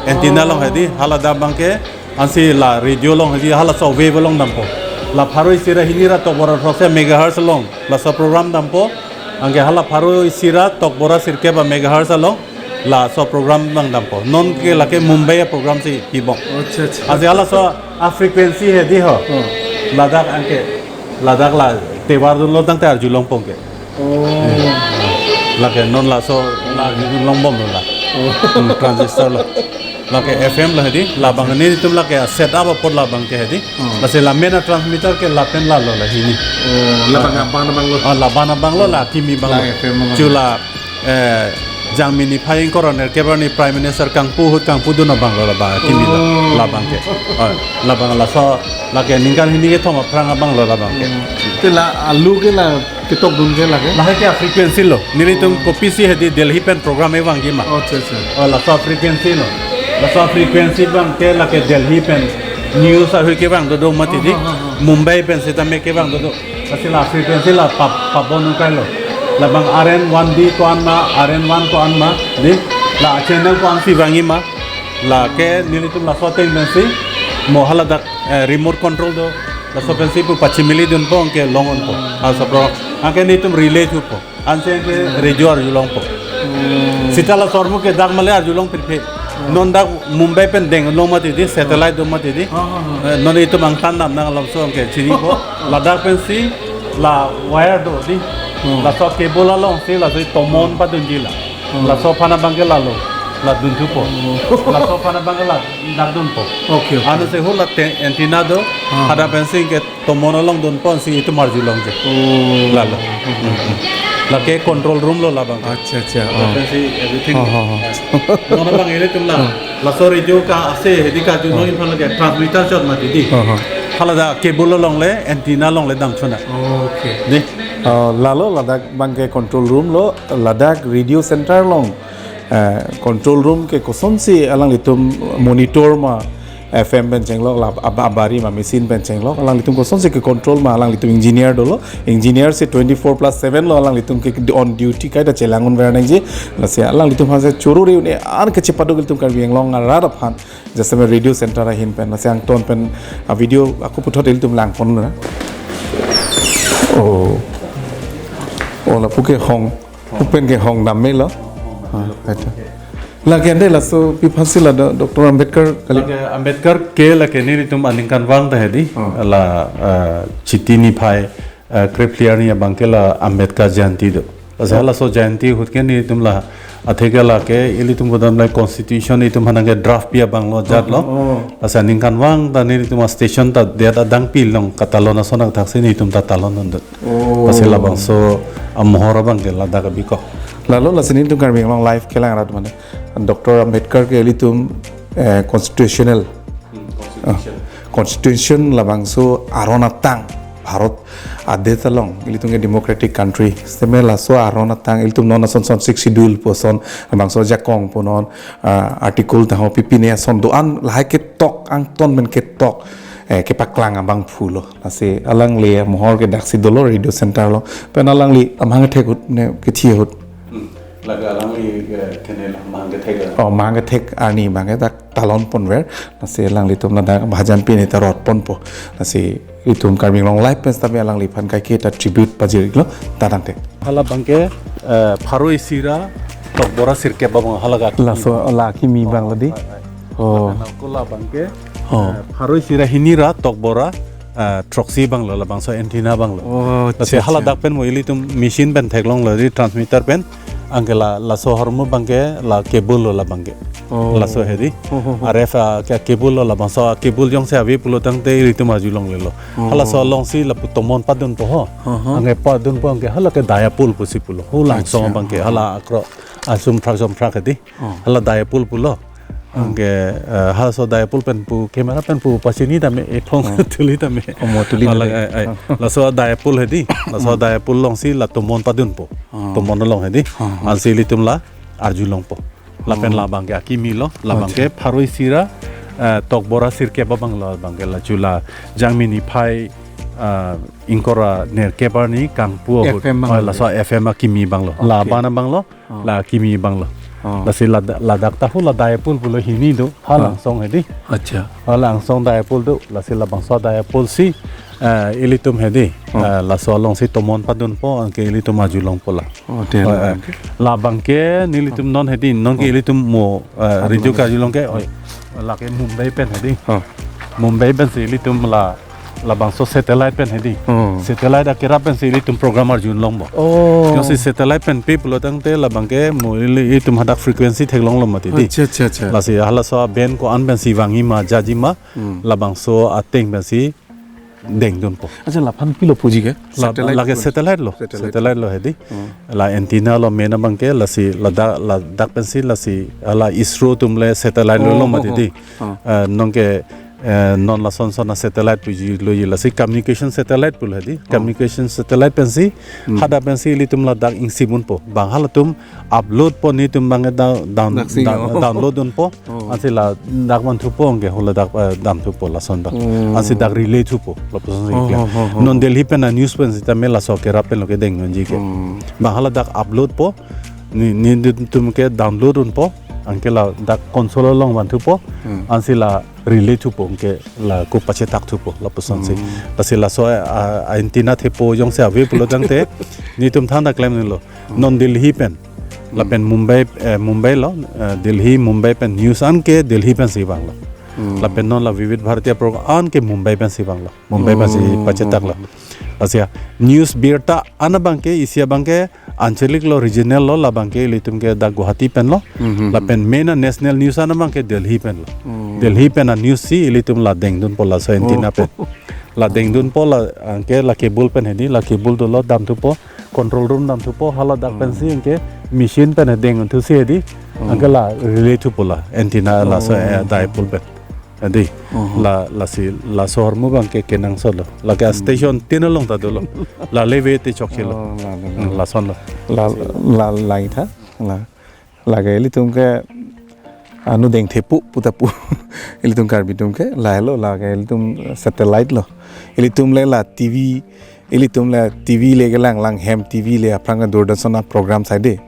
Antenna along hedi. Hala dampo ke ansi la radio along hedi, halaso wave along dampo. La pharo isi ra hini ra tokbo ra throksi megahertz along laso program dampo. Anke hala pharo isi ra tokbo ra sirkep a megahertz along laso program nangdampo. Non ke lake Mumbai a program si pibom. अच्छा, अच्छा। Ansi halaso a frequency hedi ho. Ladak anke, ladak la tovar dunlo tangte arjulong pon ke. Oh. Lake non laso la arjulong bom lo la. Hmm, transistor lo. Lake F M lo hedi, labang nelitum lake set up apot labang ke hedi. Lasi la main a transmitter ke lapen la lo la hini. Oh, labang abang abang lo. Ah, laban abang lo, la kimi abang lo. La F M abang. Chula, eh, Jangmi niphai ingkoi ra nerkep arni Prime Minister kangpu ahut kangpu dun abang lo labang kimi lo, labang ke. Oh, labang laso, lake ningkan hini kethom aphrang abang lo labang ke. Te la alu ke la ketok dun ke lake? Lahai ke frequency lo. Nelitum kopisi hedi Delhi pen program e vangji ma. Oh, acha, acha. Oh, laso frequency lo. Laso frequency abang ke lake Delhi pen news ahui kevang dodo mati di. Oh, oh, oh. Mumbai pen sitame kevang dodo. Lasi la frequency la pap, pap bon kai lo. Labang R N one D ko-an ma, R N one ko-an ma, di. La channel ko-an si vangji ma. Lake nelitum laso ateng pensi mo haladak, eh, remote control do. Laso pensi pu pachimili dunpo anke long-onpo. Halaso pro. Anke nelitum relay thupo. Ansi anke radio arjulongpo. Sita la sormu ke dak male arjulong pirphe. Non dak Mumbai pen dengdun mati di, satellite do mati di. Eh, non itum angtan dam nang alam so anke chinipo. Ladak pensi la wire do di. Laso cable along si laso tomon padunji la. Laso aphan abang ke lalo. La dunthupo. Laso aphan abang ke la dak dunpo. Okay, okay. Ansi hu la te-, antenna do. Hadak pensi ke tomon along dunpo si itum arjulongji. Lalo. Lake control room lo labang. अच्छा, अच्छा। Hadak pensi everything. Oh, oh, oh. Non abang ilitum la. Laso radio ka ase hedi karjulong iphan lake transmitter chot mati di. Oh, oh. Hala dak cable along le, antenna along le damchona. Okay. Di. Oh, lalo ladak abang ke control room lo, ladak radio center along. Eh, control room ke kosonsi alanglitum monitor ma, F M pen chenglok, la ab- abari ma machine pen chenglok, alanglitum kosonsi ke control ma, alanglitum engineer dolo, engineer si twenty-four plus seven lo, alanglitum ke on duty kaita chelang un ver nangji, lasi alanglitum aphan si choro re un-e an ke chepaduk ilitum Karbi Anglong arat aphan, jasemet radio center ahin pen, lasi angton pen a video ako puthot ilitum langpon na. Oh. Oh, lapu ke hong, pu pen ke hong dam melo. Ah, acha. Lake ante laso pi aphansi la do-, Doctor Ambedkar kali. Lake Ambedkar ke lake nelitum aningkanvang ta hedi. Oh. La, eh, Chiti niphai, eh, krephli arni abang ke la Ambedkar Jayanti do. Lasi Oh. halaso Jayanti ahut ke nelitum la atheke lake ilitum bodam la constitution itum aphan ke draft pi abang lo jat lo. Oh, oh. Lasi aningkanvang ta nelitum a station ta det adang pi long katalon ason athak si nelitum ta talon un dut. Oh. Lasi labangso amohor abang ke ladak abikok. Lalo lasi nelitum Karbi Anglong Live kelang arat mane Doctor Ambedkar ke ilitum, eh, constitutional. Hmm, constitution. Ah, constitution labangso aron atang Bharat adet along ilitum ke democratic country. Seme laso aron atang ilitum non ason son Sixth Schedule puson labangso ajakong punon, ah, article taho pipine ason do-an lahai ketok angton men ketok, eh, kepaklang abangphu lo. Lasi alangli amohor ke daksi dolo radio center lo. Pen alangli amahang kethek ahut ne kethi ahut. Hmm. Lake alangli, eh, kene la amahang kethek la. Oh, amahang kethek arni abang ke dak talon ponver. Lasi alanglitum ladak bhajan pi ne ta rot ponpo. Lasi itum Karbi Anglong Live pen sitame alangliphan kaike ta tribute pajir lo, ta tangte. Hala abang ke, eh, pharo isi ra tokbo ra sirkep abang hala ga. Laso la kimi abang lo di. Hai, hai. Oh. Lapen ako la abang ke, Oh. eh, pharo isi ra hini ra tokbo ra, eh, throksi abang lo, labangso antenna abang lo. Oh, Lasi acha, hala acha. dak pen mo ilitum machine pen theklong lo di transmitter pen. Anke la, laso ahormu abang ke la cable lo la abang ke. Oh. Laso hedi. Oh, oh, oh. R F a ke cable lo labangso cable jongsi ave pulo tangte ilitum arjulonglelo. Oh. Halaso alongsi lapu tomon padunpo ho. Oh, oh. Anke padunpo anke hala ke dipole pusi pulo. Hala angsong Acha. abang ke hala akro asum phrak jom phrak hedi. Oh. Hala dipole pulo. Oh. Anke, eh, halaso dipole pen pu camera pen pu pachini tame, ephong Oh. tuli tame. Oh, mo tuli Hala, tame. eh, eh, Oh. laso dipole hedi. Laso Oh. dipole alongsi la tomon padunpo. Oh. Tomon along hedi. Oh, oh. Ansi ilitum la arjulongpo. Lapen Oh. la abang ke akimi lo, la Oh, abang ke acha. pharo isi ra, eh, tokbo ra sirkep abang lo, abang ke la chula Jangmi niphai, eh, ingkoi ra nerkep arni kangpu ahut. F M abang Oh, lo. laso F M akimi abang lo. La Okay. abang abang lo, Oh. la kimi abang lo. Oh. Lasi la, ladak ta hu la dipole pulo hini do, hala Oh. angsong hedi. Acha. Hala angsong dipole do, lasi labangso dipole si, eh, ilitum hedi. Oh. Eh, laso alongsi tomon padunpo, anke ilitum arjulongpo la. Oh, de Oh, la eh, abang ke. la abang ke nelitum non hedi, non ke Oh. ilitum mo, eh, Oh, radio abang. karjulong ke, oh, lake Mumbai pen hedi. Oh. Mumbai pensi ilitum la labangso satellite pen hedi. Oh. Satellite akerap pensi ilitum program arjulongpo. Oh. Jongsi satellite pen pi pulo tangte la abang ke mo ili itum hadak frequency theklonglo mati di. Acha, acha, acha. Lasi halaso a band ko-an pensi vangji ma, jaji ma, Hmm. labangso ateng pensi dengdunpo. Acha, laphan pilo puji ke? La, Satellite lake pun. satellite lo. Satellite. Satellite lo hedi. Hmm. La antenna lo main abang ke, lasi ladak, ladak pensi lasi hala ISRO atum le satellite lo Oh, lo mati oh, di. oh. Eh, non ke, eh, non lason son a satellite puji lo ji, lasi communication satellite pulo hedi. Oh. Communication satellite pensi, Hmm. hadak pensi ilitum ladak ingsip unpo. Bang halatum upload po nelitum abang ke down, down, Daksi, down, oh. download unpo. Oh. Ansi ladak vanthupo anke hula dak, eh, damthupo lason dak. Oh. Ansi dak relay thupo, lapuson si Oh, clear. oh, oh, oh. Non Delhi pen a news pen sitame laso akerap pen lo kedengdunji ke. Oh. Bang hala dak upload po, ne, nelitum ke download unpo, anke ladak console along vanthupo, Hmm. ansi la relay thupo, anke la ko pachetak thupo, lapuson si. Hmm. Lasi laso a, a antenna thepo jongsi ave pulo tangte, nelitum thangta klemlo. Hmm. Non Delhi pen, Hmm. lapen Mumbai, eh, Mumbai lo, eh, Delhi, Mumbai pen news anke Delhi pensi vanglo. Hmm. Lapen non la Vividh Bharati program anke Mumbai pensi vanglo. Mumbai pensi Oh, pachetaklo. oh, oh. Lasi a news birta an abang ke, isi abang ke, anchalik lo, regional lo, la abang ke ilitum ke dak Guwahati pen lo. Hmm, hmm, hmm. Lapen main a national news an abang ke Delhi pen lo. Oh. Delhi pen a news si ilitum la dengdunpo laso antenna Oh. pen. La dengdunpo la, anke la cable pen hedi, la cable dolo damthupo, control room damthupo, hala dak Hmm. pensi anke machine pen dengdun thusi hedi, Hmm. anke la relay thupo la, antenna laso, Oh. eh, dipole pen. Hedi, Oh. la, lasi, laso ahormu abang ke kenangsot lo. Lake Hmm. station tin along ta dolo. La leve te chokche lo. Oh, la, la, la. Hmm, lason lo. La, la, la itha, la. Lake ilitum ke Anu dengthepo puta pu. Ilitum Karbi atum ke, lahelo lake ilitum satellite lo. Ilitum le la T V, ilitum le T V le kelang lang hem T V le aphrang Doordarshan a-program saide.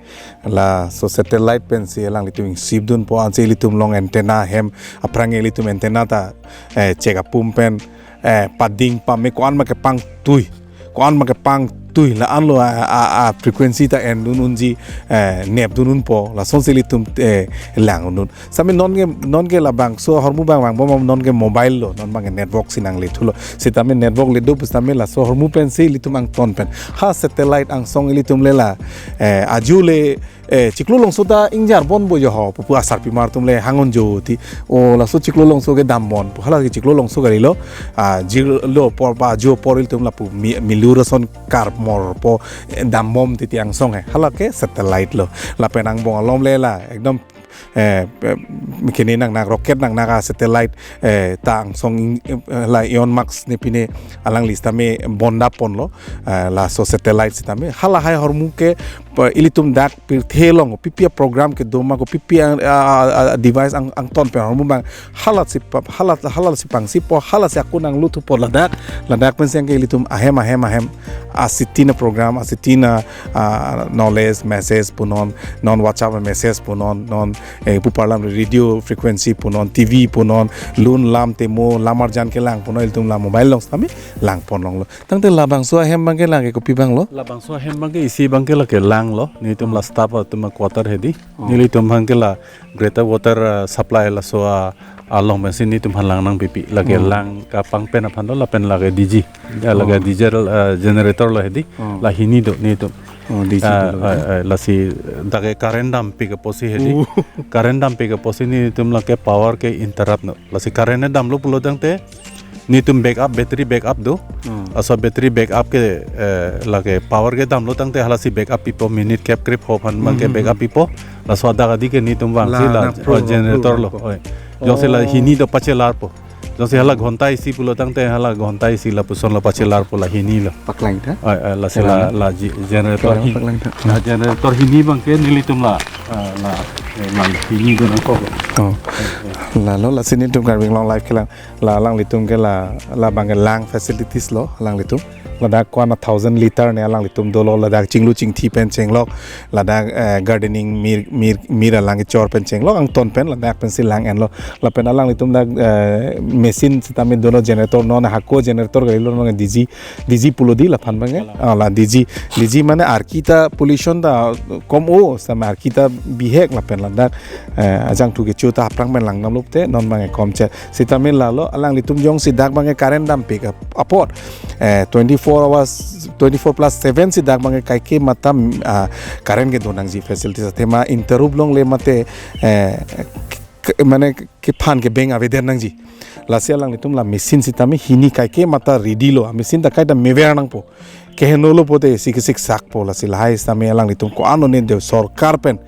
Laso satellite pensi alanglitum ingsipdunpo, ansi ilitum along antenna hem aphrang ilitum antenna ta, eh, chek apum pen, eh, pading pame ko-an ma kepangtui. Ko-an ma kepangtui la-anlo a, a, a frequency ta endun unji, eh, nepdun unpo. Lasonsi ilitum, eh, lang undun. Sitame non ke, non ke labangso ahormu abang vangbom non ke mobile lo, non abang ke network si nangle thulo. Sitame network le do pu sitame laso ahormu pensi ilitum angton pen. Ha satellite angsong ilitum le la, eh, ajo le, eh, Chiklo Longso ta ingjar bon bo jo ho, pupu asarpimar atum le hang-un jo ti. O laso Chiklo Longso ke dambon. Pu hala ke Chiklo Longso kalilo. Ah, jirlo apor ba ajo apor ilitum lapu mi-, milur ason karmorpo, eh, dambom titi angsong he. Hala ke satellite lo. Lapen angbong alom le la, ekdom, eh, eh, kene nangnak, rocket nangnak a-satellite, eh, ta angsong ing-, eh, la Elon Musk ne pine alangli sitame bonda ponlo, eh, laso satellite sitame. Halahai ahormu ke, pa, ilitum dak pirthe along, P P A program kedo ma ko P P A, ah, ah, ah, device ang, angton pen ahormu abang, halat si pa, halat, halat si pangsipo, halat si ako nangluthupo ladak, ladak pensi ke ilitum ahem, ahem, ahem, a-city na program, a-city na, ah, knowledge, message punon, non WhatsApp message punon, non, eh, pu parlam radio frequency punon, T V punon, lun lam temo, lam arjan kelang punon, ilitum la mobile along sitame lang pon longlo. Tangte labangso ahem abang ke lake kopi abang lo? Labangso ahem abang ke isi abang ke lake lang lo. Netum la staff atum a-quarter hedi. Oh. Nelitum abang ke la Greater Water, uh, Supply laso a, along pensi netum aphan lang nangpipi. Lake, oh, lang kapang pen aphan do lapen lake D G. Ya, lake, oh, D G, uh, generator lo hedi. Oh. La hini do netum. Oh, D G, ah, do lo, ah, ya. Ah, lasi dak ke current dampik apotsi hedi. Oh. Current dampik apotsi netum lake power ke interrupt non. Lasi current damlo pulo tangte netum backup, battery backup do. Hmm. Laso battery backup ke, eh, lake power ke damlo tangte halasi backup pipo, minute kep krep ho aphan abang ke, hmm, hmm, backup, hmm, pipo. Laso adak adik ke netum vangsi la, la, na pro, oh, generator pro, lo. Pro. Oi. Jongsi la, oh, hini do pachelarpo. Jongsi hala ghonta isi pulo tangte hala ghonta isi lapuson lo pachelarpo la hini lo. Paklang tha? Oi, oi, lasi la, paklang tha, la ji-, generator, paklang, hi-, paklang tha, la generator hini abang ke nelitum la, ah, la, eh, la hini do nangkok. Oh. Eh, eh. Lalo lasi netum Karbi Anglong Live kelang. La alanglitum ke la, labang ke lang facilities lo alanglitum. Ladak ko-an a thousand liter ne alanglitum dolo, ladak chinglu chingthi pen chenglok, ladak, eh, gardening mir, mir, mir alang kechor pen chenglok, angton pen ladak pensi lang enlo. Lapen alanglitum dak, eh, machine sitame dolo, generator non hako generator kalilo non D G, D G pulo di laphan abang ke. Kalang. Ah, la D G, D G mane arki ta pollution ta kom o, sitame arki ta bihek lapen ladak, eh, ajangthu kecho ta aphrang pen lang damlo te non abang ke kom che. Sitame lalo alanglitum jongsi dak abang ke current dampik ap-, apot, eh, twenty-four hours, twenty-four plus seven si dak abang ke kaike mata, ah, current kedo nangji facilities athema interrupt longle mate, eh, k-, k-, mane kephan kebeng avedet nangji. Lasi alanglitum la machine sitame hini kaike mata ready lo, a-machine ta kaita mever nangpo. Kehenolo pote isi kesik sakpo, lasi lahai sitame alanglitum ko-an one de sorkar pen,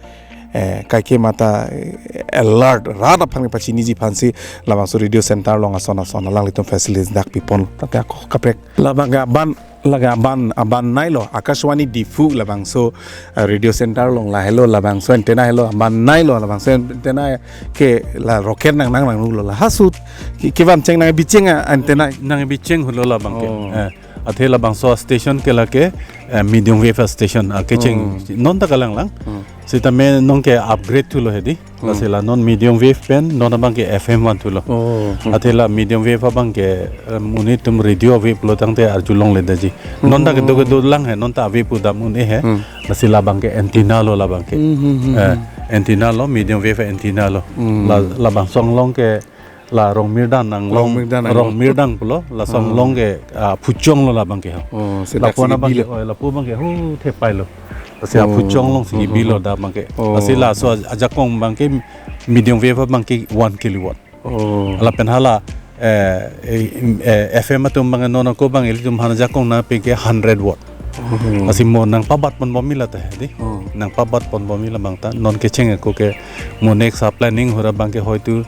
eh, kaike mata, eh, alert rat aphan kepachiniji aphansi labangso radio center along ason ason alanglitum facilities dak pipon. Tangte ako kaprek. Labang ke aban, lake aban, aban nei lo, Akashvani Diphu labangso, eh, radio center along lahelo, labangso antenna helo, aban nei lo, labangso antenna ke la rocket nang nang nang lo la. Hasut, ke, kevan cheng nangbicheng a-antenna. Nangbicheng hulo labang ke. Oh. Eh. Athe labangso station ke lake, eh, medium wave station, ah, kecheng, oh, non ta kalang lang. Oh. Sitame non ke upgrade thulo hedi. Oh. Lasi la non medium wave pen non abang ke F M van thulo. Oh. Athe la medium wave abang ke, eh, monit atum radio wave lo tangte arjulongledeji. Non ta kedo, oh, kedo lang he, non ta wave pu dam un-e he. Hmm. Lasi labang ke antenna lo labang ke. Hmm, hmm, hmm, eh, hmm. Antenna lo, medium wave antenna lo. Hmm. La, labangso along ke la Rongmirdang Anglong, Rongmirdang Anglong. Rongmirdang pulo, laso, ah, along ke, ah, Phuchong lo labang ke ho. Oh, si dak lapu si na abang ke bilo. Oh, lapu abang ke ho thepai lo. Lasi, oh, Phuchong along si, oh, bilo, oh, dak abang ke. Oh. Lasi laso ajakong abang ke medium wave abang ke one kilowatt. Oh. Lapen hala, eh, eh, eh, F M atum abang non ako abang ilitum aphan ajakong nangpi ke hundred watt. Oh. Lasi mo nangpabat ponbom mila ta hedi. Oh. Nangpabat ponbom mila abang ta. Non kecheng ako ke mo next a-planning hura abang ke hoitu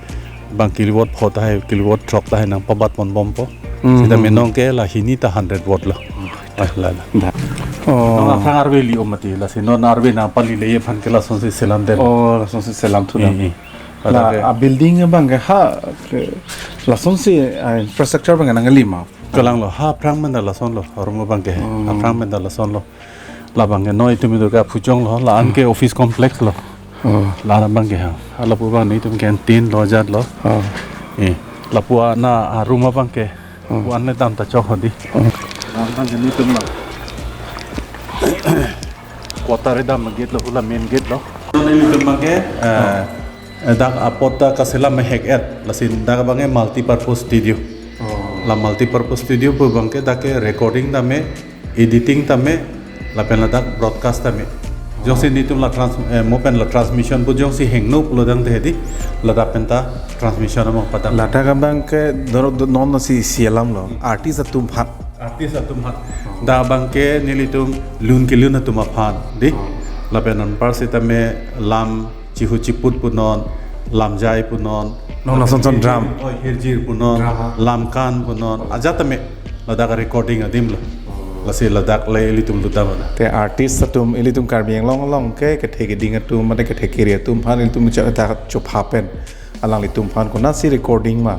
abang kilowatt pho tahai, kilowatt throk tahai nangpabat ponbompo. Hmm, sitame, hmm, non ke la hini ta hundred watt lo. Hmm. Ah, la, la. Da. Oh. Non aphrang arve li-o mati, lasi non arve nangpali le aphan ke lasonsi selam det. Oh, lasonsi selam thu da. Eh, eh. La, pada ke a building abang ke ha, ke, lasonsi, ah, infrastructure abang ke nangli ma? Kalang lo, ha aphrang pen ta lason lo, room abang ke, hmm, aphrang pen ta lason lo. Labang ke noi itum itum ke aphujong lo, la-an ke, hmm, office complex lo. Oh. La-an abang ke ha. Ha lapu abang noi itum canteen lo, ajat lo. Oh. Eh, lapu ana, ah, room abang ke. Hmm. Pu-an le dam ta chok hedi. Hmm. Dam tang ke nelitum lo. Quarter dam gate lo, hula main gate lo. Nelitum abang ke, eh, eh, dak apot ta kaselam mehek et. Lasi dak abang ke multi-purpose studio. Oh. La multi-purpose studio pu abang ke dak ke recording tame, editing tame, lapen ladak broadcast tame. Jongsi nelitum la trans-, eh, mo pen la transmission pu jongsi hingno pulo tangte hedi, ladak pen ta transmission amo padam. Ladak abang ke dor-, do-, non si, si alam lo. Hmm. Artist atum aphan. Artist atum aphan. Oh. Dak abang ke nelitum lun kelun atum aphan, di. Oh. Lapen anpar sitame lam chihu chiput punon, lamjai punon, non lason son drum. Oh, hirjir punon, drama. Lamkan punon, ajat tame ladak recording adim lo. Oh. Lasi ladak le ilitum luta mana. Te artist atum ilitum Karbi Anglong along ke, kethe keding atum, mate kethe kiri atum aphan ilitum cha ta chop happen. Alanglitum aphan konatsi recording ma.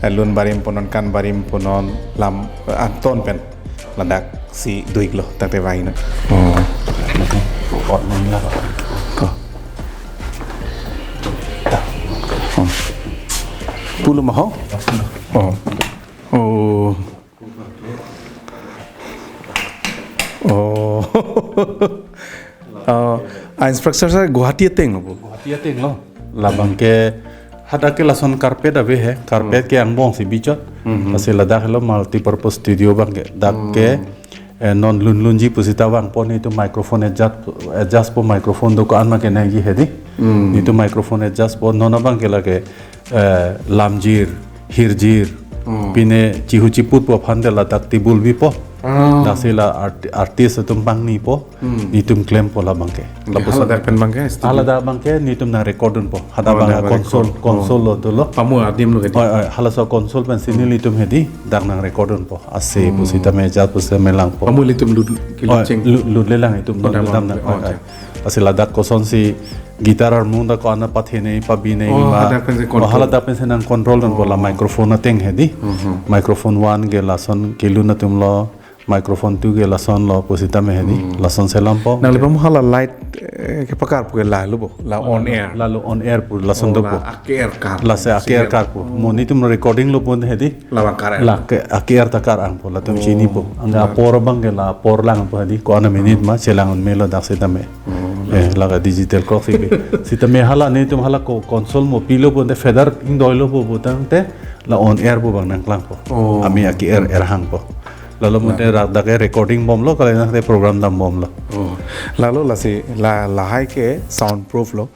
Eh, lun barim punon, kan barim punon, lam, eh, angton pen. Ladak si duik lo, tangte vai na. Oh. Pot nang la. Ko. Oh. Pulo ma ho? Oh. Oh. Oh. Oh. Ah, infrastructure Guwahati ateng lo bu. Guwahati ateng lo. Labang ke hadak ke lason carpet ave he, carpet, hmm, ke angbong si bichot. Hmm. Lasi ladak lo multi-purpose studio abang ke. Dak ke, hmm, eh, non lun lunji pusita vangpo, nelitum microphone adjust, adjust po, microphone do ko-an ma kenangji hedi. Hmm. Nelitum microphone adjust po, non abang ke lake, eh, lamjir, hirjir, hmm, pine chihu chiput po aphan de ladak table bipo. Ah. Lasi la art-, artist atum pangnipo. Hmm. Nelitum klempo labang ke. Oke, lapuson haladak pen abang ke studio? Haladak abang ke nelitum nang record dunpo. Hadak, oh, abang hadak console, record. Console, oh, lo dolo. Pamu adim lo hedi. Oi, oi, halaso console pensi, hmm, nelitum hedi dak nang record dunpo. Ase, hmm, pusita me jat pusita me langpo. Pamu ilitum lut, oi, kilut cheng. Lut, lut le lang itum, oh, lut dam dam lang. Oh, oi, oi. Oke. Lasi ladak kosonsi guitar armung dak ko-an pathenei, pabinei, oh, ma. Hadak pensi, oh, control. Haladak pensi nang control dunpo la, oh, microphone ateng hedi. Mhm. Microphone one ke lason kelun atum lo. Microphone two ke lason lo pusita me hedi, hmm, lason selampo. Nangli pamu hala light, eh, kepakar pu ke la lo bo, la on air. Lalo on air pu lason, oh, dopo. La ake-er kar. Lasi ake-er kar pu. Oh. Mo nelitum recording lo pun hedi. La vangkar er. La ke, ake-er ta kar angpo, latum, oh, chinipo. Angga, la apor abang ke la apor langpo hedi. Ko-an a minute, oh, ma chelang un melo dak sitame. Oh. Eh, la ka digital clock si ke. Sitame hala nelitum hala ko console mo pilo pun te feather ingdoi lo po putangte la on air pu abang nangklangpo. Oh. Ami ake-er er hangpo. Lalo, nah, mute rak dak ke recording bomlo, kali nangte program dam bomlo. Oh. Lalo lasi la, lahai ke soundproof lo.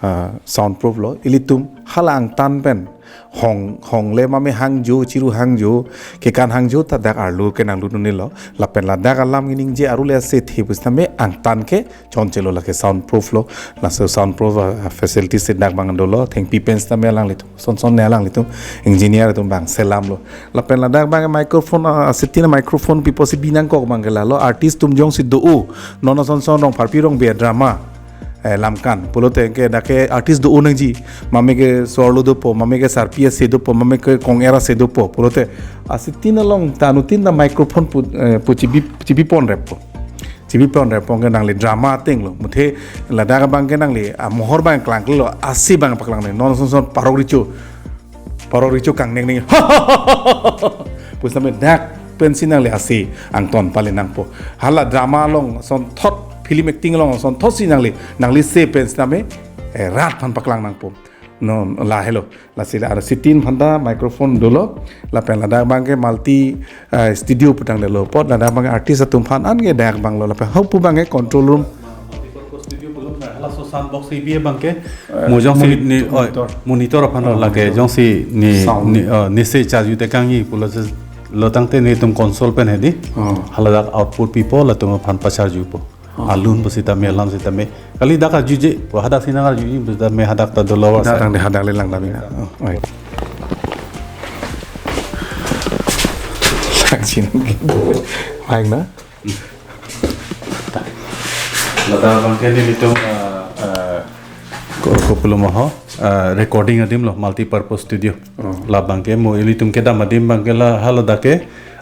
Ah, soundproof lo. Ilitum hala angtan pen hong, hong le mame hangjo, chiru hangjo, kekan hangjo ta dak arlo ke nanglut un-e lo. Lapen ladak alam ningje aru le ase the pusitame angtan ke chonche lo, lake soundproof lo. Laso soundproof, ah, facilities si dak abang dolo, thengpi pen sitame alanglitum. Son son ne alanglitum engineer atum abang selam lo. Lapen ladak abang microphone, ah, sitin microphone pipo si binangkok abang ke lalo artist atum jongsi do-o. Non ason son Rongpharpi Rongbe drama, eh, lamkan pulote ke dak ke artist do-o nangji. Mame ke so-arlo dopo, mame ke sarpi ase dopo, mame ke kong-er ase dopo. Pulote asitin along ta anuttin ta microphone pu, eh, pu chibi, chibi ponreppo. Chibi ponreppo ke nangli drama ateng lo. Muthe ladak abang ke nangli, ah, mohor abang klangkle lo, ase abang paklang nang. Non son son parok recho. Parok recho kang neng neng. Pusitame dak pensi nangli ase angton pale nangpo. Hala drama along asonthot, film acting along asonthot si nangli, nangli se pen sitame, eh, rat aphan paklang nangpo. Non lahelo. Lasi la arlo sitin aphan ta microphone dolo. Lapen ladak abang ke multi, eh, studio putang dolo. Apot ladak abang ke artist atum aphan an ke dak abang lo. Lapen hapu abang ke control room. Multi-purpose studio belum na, halaso sound box ibi abang ke. Eh, mo jongsi moni-, ni, oh, monitor. Monitor aphan lo, oh, lake monitor. Jongsi ni, sound, ni, oh, ni se charge te kangji pulo se lo tangte nelitum console pen hedi. Oh. Haladak output pipo, latum aphan pa-charge po. Oh. Alun pusitame, alam sitame. Kali dak arjuje, pu hadak si nang arjuje pusitame hadak ta dolo. Hadak sa tangte hadak le lang dam ina. Oh, oi. Lang si nang. Baik na? Ladak abang ke nelitum, eh, eh, Ko-, kopilo ma ho, ah, recording adim lo, multi-purpose studio. Oh. Labang ke mo ilitum kedam adim abang ke la haladak ke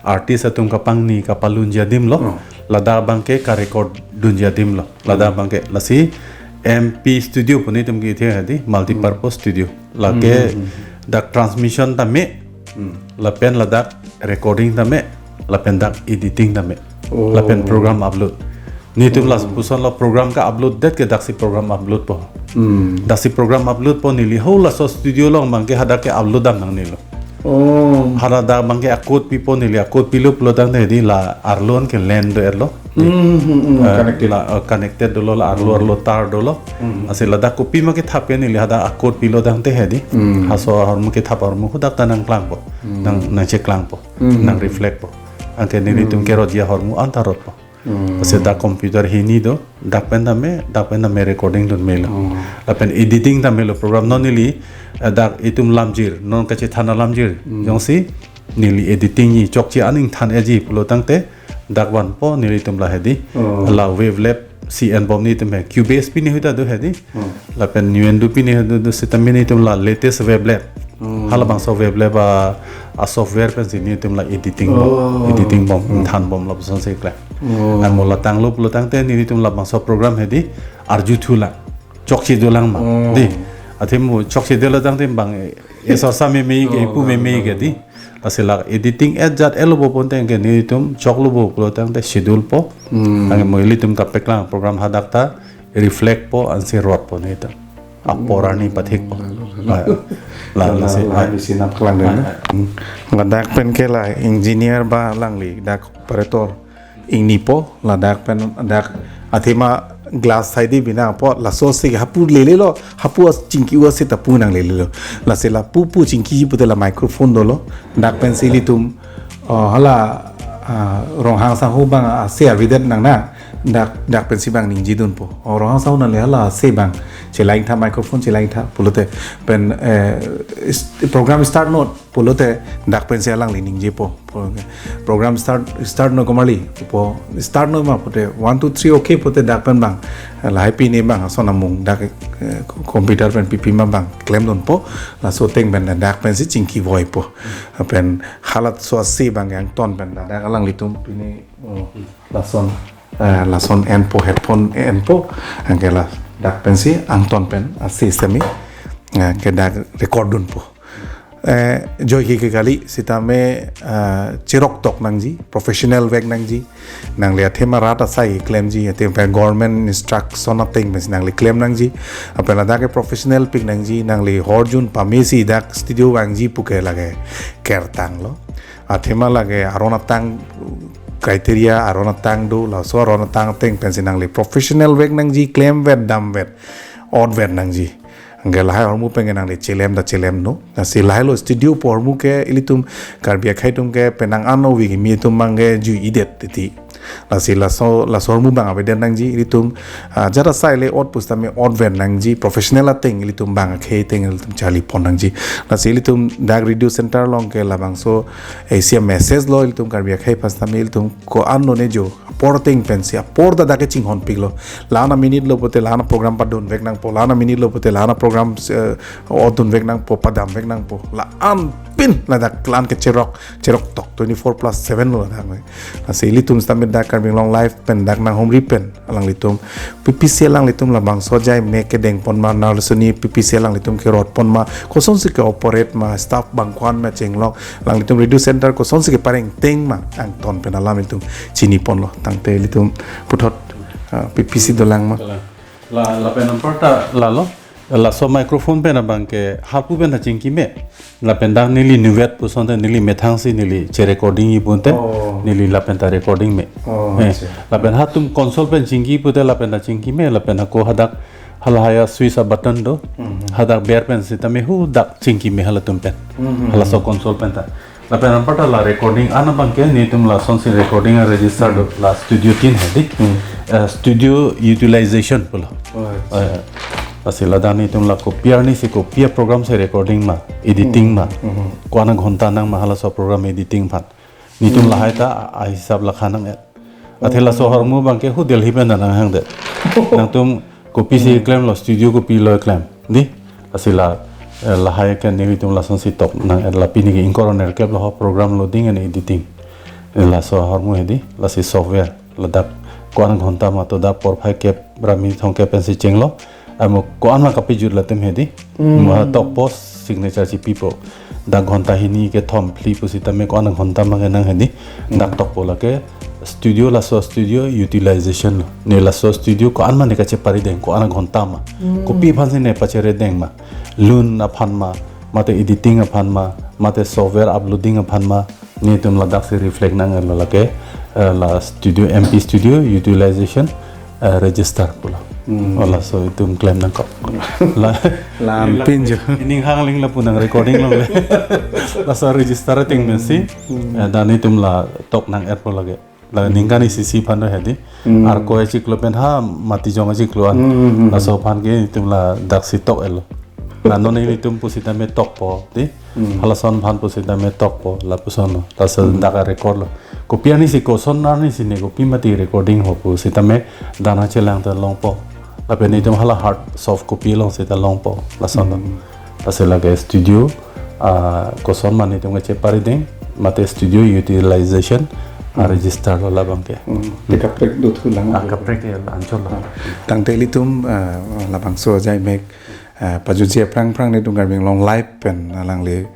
artist atum kapangni kapalunji adim lo. Oh. Ladak abang ke ka-record dunji adim lo. Ladak abang ke lasi M P studio pu netum kethe hedi, multi-purpose studio. Lake Hmm, hmm, hmm. dak transmission tame, Hmm. lapen ladak recording tame, lapen dak editing tame, Oh. lapen program upload. Netum Oh. lapuson lo program ka-upload det ke daksi program upload po. Hmm. Daksi program upload po neli ho laso studio along abang ke hadak ke upload dam nangne lo. Oh. Hadak abang ke a-code pipo neli, a-code pilo pulotangte hedi la arlo an ke LAN do-et lo. Hmm, hmm, hmm, Eh, connected. La, eh, connected dolo la arlo, Hmm. arlo tar dolo. Hmm. Lasi ladak kopima kethap ke neli hadak a-code pilotangte hedi. Hmm. Laso ahormu kethap ahormu hadak ta nangklangpo. Hmm. Nang, nangcheklangpo. Hmm. Nang-reflect po. Anke nelitum Hmm. kerotji ahormu anta rotpo. Hmm. Lasi dak computer hini do, dak pen tame, dak pen tame recording dun melo. Hmm. Lapen editing tame lo program non neli, eh, dak itum lamjir, non kachethan alamjir. Hmm. Jongsi neli editing-ji, chokche aning than-eji pulotangte, dak vanpo nelitum la hedi. Oh. La Wavelab C N bom netum he. Cubase pine hui ta do hedi. Hmm. Lapen Nuendo pine hui do, do sitame netum la latest Wavelab. Hmm. Halabangso Wavelab a, a-software pensi netum la editing bom. Oh. Editing bom, Hmm. than bom lapuson si klem. Oh. Amo la tanglo pulotangte netum labangso program hedi arjuthulang. Chokche dolang ma. Oh. Di. Athe mo chokche dolotangte abang, eh, esor sa meme ke, Oh, ipu no, meme no, ke no. di. Lasi la editing-et jat-et lo bo pulotangte ke netum choklo bo pulotangte schedule po. Hmm. Anke mo ilitum kapeklang program hadak ta reflect po ansi rotpo netum. Apor arni pathikpo. Hmm, la, la, la. La, la, La, lasi, la, ah. Misi nap kelang Ah, dena. ah. Hmm. Ladak pen ke la engineer ba alangli dak operator ingnipo, ladak pen dak athema glass side bina po, laso si hapu lele lo, hapu as chingki-o si ta pu nanglele lo. Lasi la pupu chingki pute la microphone dolo, dak pensi ilitum, oh, hala, ah, Ronghang sangho abang ase avedet nangne, dak, dak pensi abang ningje dunpo. Oh, Ronghang sangho nangle hala ase abang, chelang tha microphone, chelang tha, pulote pen, eh, is-, program start not, pulote dak pensi alangli ningjepo. Pro-, program start, start non komarli pu. Start non ma pute one, two, three, okay pute dak pen abang. Lahai pine abang ason amung dak, eh, computer pen pipima abang klem dunpo. Laso ateng pen dak pensi chingki voipo. Pen halaso ase abang angton pen dak alanglitum pine, oh, lason, eh, lason enpo, headphone enpo. Anke ladak pensi angton pen ase semi, eh, ke dak record dunpo. Eh, joike ke kali sitame, eh, cheroktok nangji, professional vek nangji, nangli athema rat asai klemji, athema government instruction ateng pensi nangli klem nangji, lapen ladak ke professional pik nangji, nangli horjun pamesi dak studio vangji puke lake kertang lo. Athema lake aron atang criteria, aron atang do, laso aron atang ateng pensi nangli professional vek nangji, klemvet, damvet, otvet nangji. Anke lahai ahormu pen ke nangli chelem ta chelem no. Lasi lahai lo studio pu ahormu ke ilitum Karbi akhei atum ke penang ano vik kimi atum abang ke jui-idet titi. Lasi laso, laso ahormu abang avedet nangji ilitum, ah, jat asai le ot pusitame otvet nangji, professional ateng ilitum abang akhei ateng ilitum charli pon nangji. Lasi ilitum dak radio center along ke labangso, eh, isi a-message lo ilitum Karbi akhei aphan sitame ilitum ko-an lone jo apor ateng pensi, apor ta dak ke chinghon piklo. La-an a-minute lo pute la-an a-program padun vek nangpo, la-an a-minute lo pute la-an a-program, eh, otdun vek nangpo, padam vek nangpo. La-an pin ladak la-an ke cherok, cheroktok twenty-four plus seven lo ladak. Lasi ilitum sitame dak Karbi Anglong Live pen dak nanghumri pen alanglitum, P P C alanglitum labangso ajai mek kedeng pon ma, nalsoni P P C alanglitum kerot pon ma, kosonsi ke-operate ma, staff bang ko-an ma chenglok, alanglitum radio center kosonsi kepareng ateng ma, angton pen alanglitum chini ponlo. Tangte ilitum puthot, ah, P P C dolang ma. La, lapen anparta lalo, laso microphone pen abang ke hapu pen ta chingki me. Lapen dak neli nuvet pusonte neli methang si neli che-recording-ji pute, Oh. neli lapen ta recording me. Oh, Eh, acha. lapen hatum console pen chingki pute lapen ta chingki me, lapen ako hadak halahai a-switch a-button do, Mhm. hadak ber pen sitame hu dak chingki me halatum pen. Mhm. Halaso console pen ta. Lapen anparta la recording an abang ke netum lasonsi recording a-register do, la studio tin hedi. Hmm. Eh, studio utilization pulo. Oh, acha. Eh, lasi ladak netum la kopi arni si kopi a-program si recording ma, editing ma. Hmm. Ko-an aghonta nang ma halaso program editing aphan. Netum Hmm. lahai ta a, a-hisap lakha nang-et. Athe laso ahormu abang ke hu Delhi pen nanghangdet. Nangtum Kopisi klemlo, studio kopilo klem. Di, lasi la, eh, lahai ke nelitum lasonsi tok nang, eh, la pini ke ingkoi ra nerkep lo ho program loading and editing. Eh, laso ahormu hedi, lasi software, ladak ko-an ghonta ma to dak porphai kep ra minit thomkep pensi chenglo. Amo ko-an ma kapejut latum hedi. Hmm. Ma tokpo signature chipipo. Dak ghonta hini kethom phli pusitame ko-an ghonta ma kenang hedi. Hmm. Dak tokpo lake studio, laso studio utilization lo. Ne laso studio ko-an ma ne kacheparideng, ko-an ghonta ma. Hmm. Kopi aphansi ne pacherideng ma. Lun aphan ma, mate editing aphan ma, mate software uploading aphan ma. Netum ladaksi reflect nang lo lake, eh, la studio, M P studio utilization, eh, register pulo. Hmm. Oh, laso itum klem nangkok. La, Lampin jo. Ining hangling lapu nang recording longle. Laso register ting pensi, Hmm. eh, dan itum la tok nang-etpo lake. La Hmm. ningkan isi isi aphan do hedi. Hmm. Arko achiklo pen ha Matijong achiklo an. Hmm, hmm, hmm, hmm. Laso aphan ke itum ladaksi tok-etlo. La non ilitum pusitame tokpo, di? Hmm. Halason aphan pusitame tokpo, lapuson lo. Laso Hmm. dak a-record lo. Kopi arnisi, koson arnisi ne kopi mati recording ho pusitame dan chelang ta longpo. Lapen itum hala hard soft copy along seta longpo, lason lo. Hmm. Lasi lake studio, ah, koson ma netum kacheparideng, mate studio utilization, ah, Hmm. register lo labang ke. Hmm. Te kaprek dothulang. Ah, kaprek ya, anchot lo. Ah. Tangte ilitum, ah, labangso ajai mek, ah, pajutji aphrang aphrang netum Karbi Anglong Live pen alangli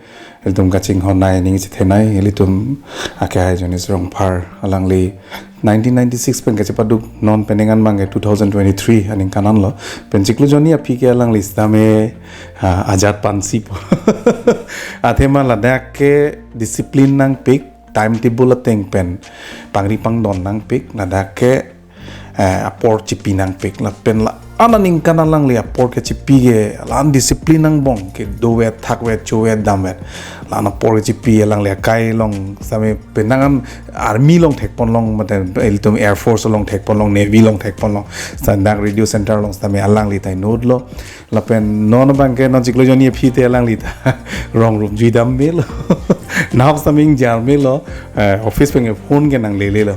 ilitum kachinghon nai ning chethe nai, ilitum akehai Jonis Rongphar, alangli nineteen ninety-six pen kachepaduk non penang an abang ke two thousand twenty-three aningkan an lo. Pen chiklo jonni aphi ke alangli sitame, ah, ajat pansi po. Athema ladak ke discipline nangpik, timetable ateng pen pangri pangdon nangpik, ladak ke, eh, apor chipi nangpik, lapen la-an aningkan alangli apor kechipi ke, la-an discipline angbong ke dovet, thakvet, chovet, damvet. La-an apor kechipi alangli akai along sitame penang an army along thekponlong, mate ilitum Air Force along thekponlong, Navy along thekponlong, sitame dak radio center along sitame alangli ta inut lo. Lapen non abang ke non chiklo jonni aphi te alangli ta rong rup jui dam melo. Nahok sitame ingjar melo, eh, office pen ke phone ke nanglele lo.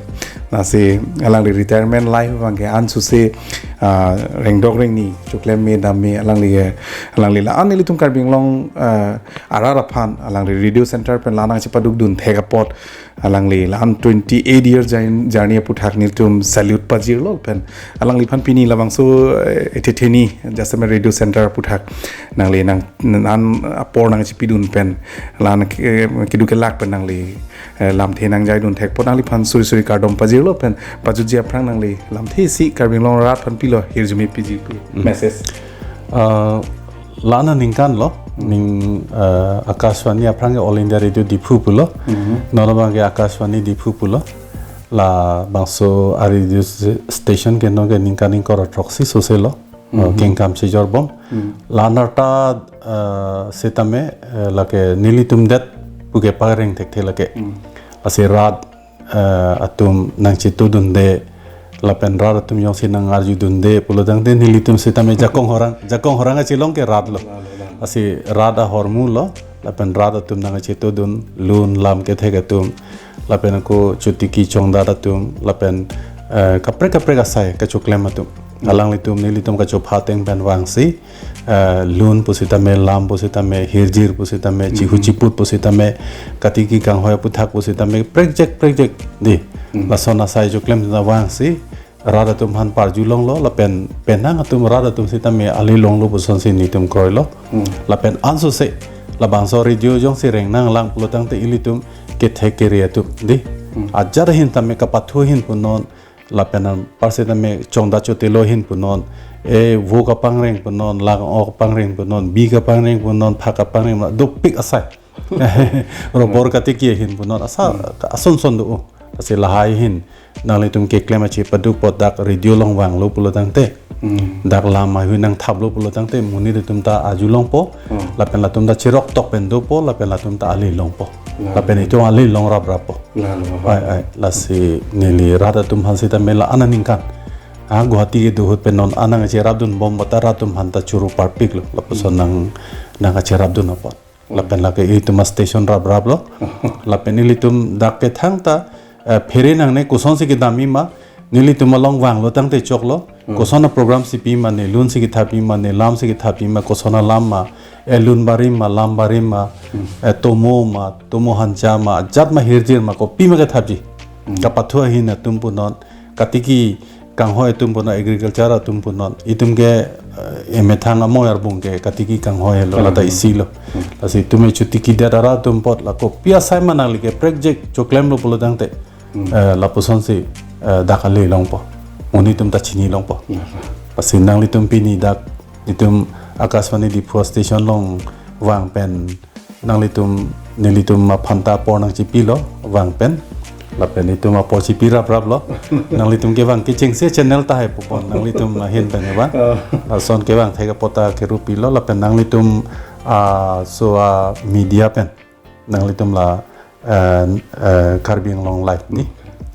Lasi alangli retirement life abang ke ansose, ah, rengdok rengni choklem me dam me alangli ke, alangli la-an ilitum Karbi Anglong, ah, arat aphan alangli radio center pen la-an nangchepaduk dun thek apot alangli la-an twenty-eight years jour-, journey aputhak netum salute pajirlo pen alangliphan pini labangso, eh, ethe theni jasemet radio center aputhak nangli nang, nang apor nangchipidun pen la-an ke, keduk kelak pen nangli, eh, lamthe nangjai dun thek apot nangliphan suri suri kardom pajirlo pen pajutji aphrang nangli lamthe isi Karbi Anglong arat aphan pilo hirjume piji pu Hmm. message. Ah, la-an aningkan lo, Hmm. ning, eh, Akashvani aphrang ke All India Radio Diphu pulo. Hmm. Non abang ke Akashvani Diphu pulo. Labangso a-radio s-, station ke non ke ningkan ingkoi ra throksi sose lo. Hmm. Eh, kengkam chejor bom. Hmm. La-an arta, eh, sitame, eh, lake nelitum det pu ke pareng thekthe lake. Hmm. Lasi rat, eh, atum nangchetodunde, lapen rat atum jongsi nangarjudunde pulo tangte nelitum sitame jakong horang, jakong horang kachelong ke rat lo. Lalo, lalo. Lasi rat ahormu lo, lapen rat atum nangchetodun, lun lam kethek atum, lapen ako chotiki chongdat atum, lapen, eh, kaprek kaprek asai kachoklem atum. Hmm. Alanglitum nelitum kachopha ateng pen vangsi, eh, lun pusitame, lam pusitame, hirjir pusitame, Hmm. chihu chiput pusitame, katiki kanghoi aputhak pusitame, prekjak prekjak di. Hmm. Lason asai choklem ta vangsi, rat atum aphan parjulonglo, lapen penang atum rat atum sitame ale longlo pusonsi netum kroilo. Hmm. Lapen ansose, labangso radio jongsi reng nanglang pulo tangte ilitum kethek kere atum di. Hmm. Ajat ahin tame kapathu ahin punon, lapen anpar sitame chongdat chotelo ahin punon, e vo kapangreng punon, lang-o kapangreng punon, bi kapangreng punon, phak kapangreng punon, dopik asai. Robor katiki ahin punon, asa, Hmm. ason son do. Lasi lahai ahin nanglitum keklem achepaduk apot dak radio along vanglo pulo tangte. Hmm. Dak lam ahui nangthaplo pulo tangte monit atum ta arjulongpo. Hmm. Lapen latum ta cherok tok pen dopo, lapen latum ta ale longpo. Lalo. Lapen itum ale long raprappo. Lalo, Bapak. Ai, ai, lasi neli rat atum aphan sitame la-an aningkan. Ah, Guwahati kedo ahut pen non an nangkacherapdun bom apot ta rat atum aphan ta churu parpiklo. Lapuson Hmm. nang, nangkacherapdun apot. Hmm. Lapen lake itum a-station rapraplo. Lapen ilitum dak ke thangta, eh, phere nangne kosonsi kedam-i ma, nelitum along vanglo tangte choklo. Koson a-program si pi ma, ne lun si kethapi ma, ne lam si kethapi ma, koson alam ma, eh, lun barim ma, lam barim ma, eh, tomo ma, tomo hancha ma, jat ma, hirjir ma, kopi ma kethapji. Kapathu ahin atum punon, katiki kanghoi atum punon, agriculture atum punon, itum ke, eh, emethang amoi arbung ke katiki kanghoi lo, lata isi lo. Lasi itum e chotiki det ara atum apot la kopi asai ma nangli keprekjek choklemlo pulo tangte, eh, lapuson si, eh, dak ale longpo. Monit atum ta chini longpo. Lasi nanglitum pini dak itum Akashvani Diphu station along vang pen nanglitum, nelitum aphan ta apor nangchipilo vang pen. Lapen itum apor chipi rapraplo. Nanglitum kevang kechengsi channel tahai pupon nanglitum ahin pen vang. Lason kevang thek apot ta kerup pilo lapen nanglitum, ah, so, ah, media pen nanglitum la, eh, eh, Karbi Anglong Live ni.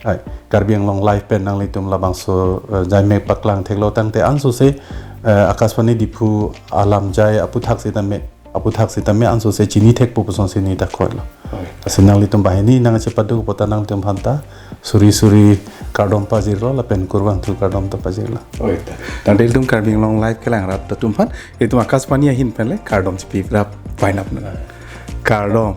Hai, Karbi Anglong Live pen nanglitum labangso, eh, jaimek paklang theklo tangte ansose, eh, Akashvani Diphu alam jai aputhak sitame, aputhak sitame ansose chini thekpo puson si neli ta koilo. Lasi nanglitum banghini nangchepaduk apot ta nanglitum aphan ta suri suri kardom pajirlo lapen kurvangthu kardom ta pajirlo. Oi, ta. Tangte ilitum Karbi Anglong Live kelang rat atum aphan, ilitum Akashvani ahin pen le kardom chipi rap painap na. Kardom.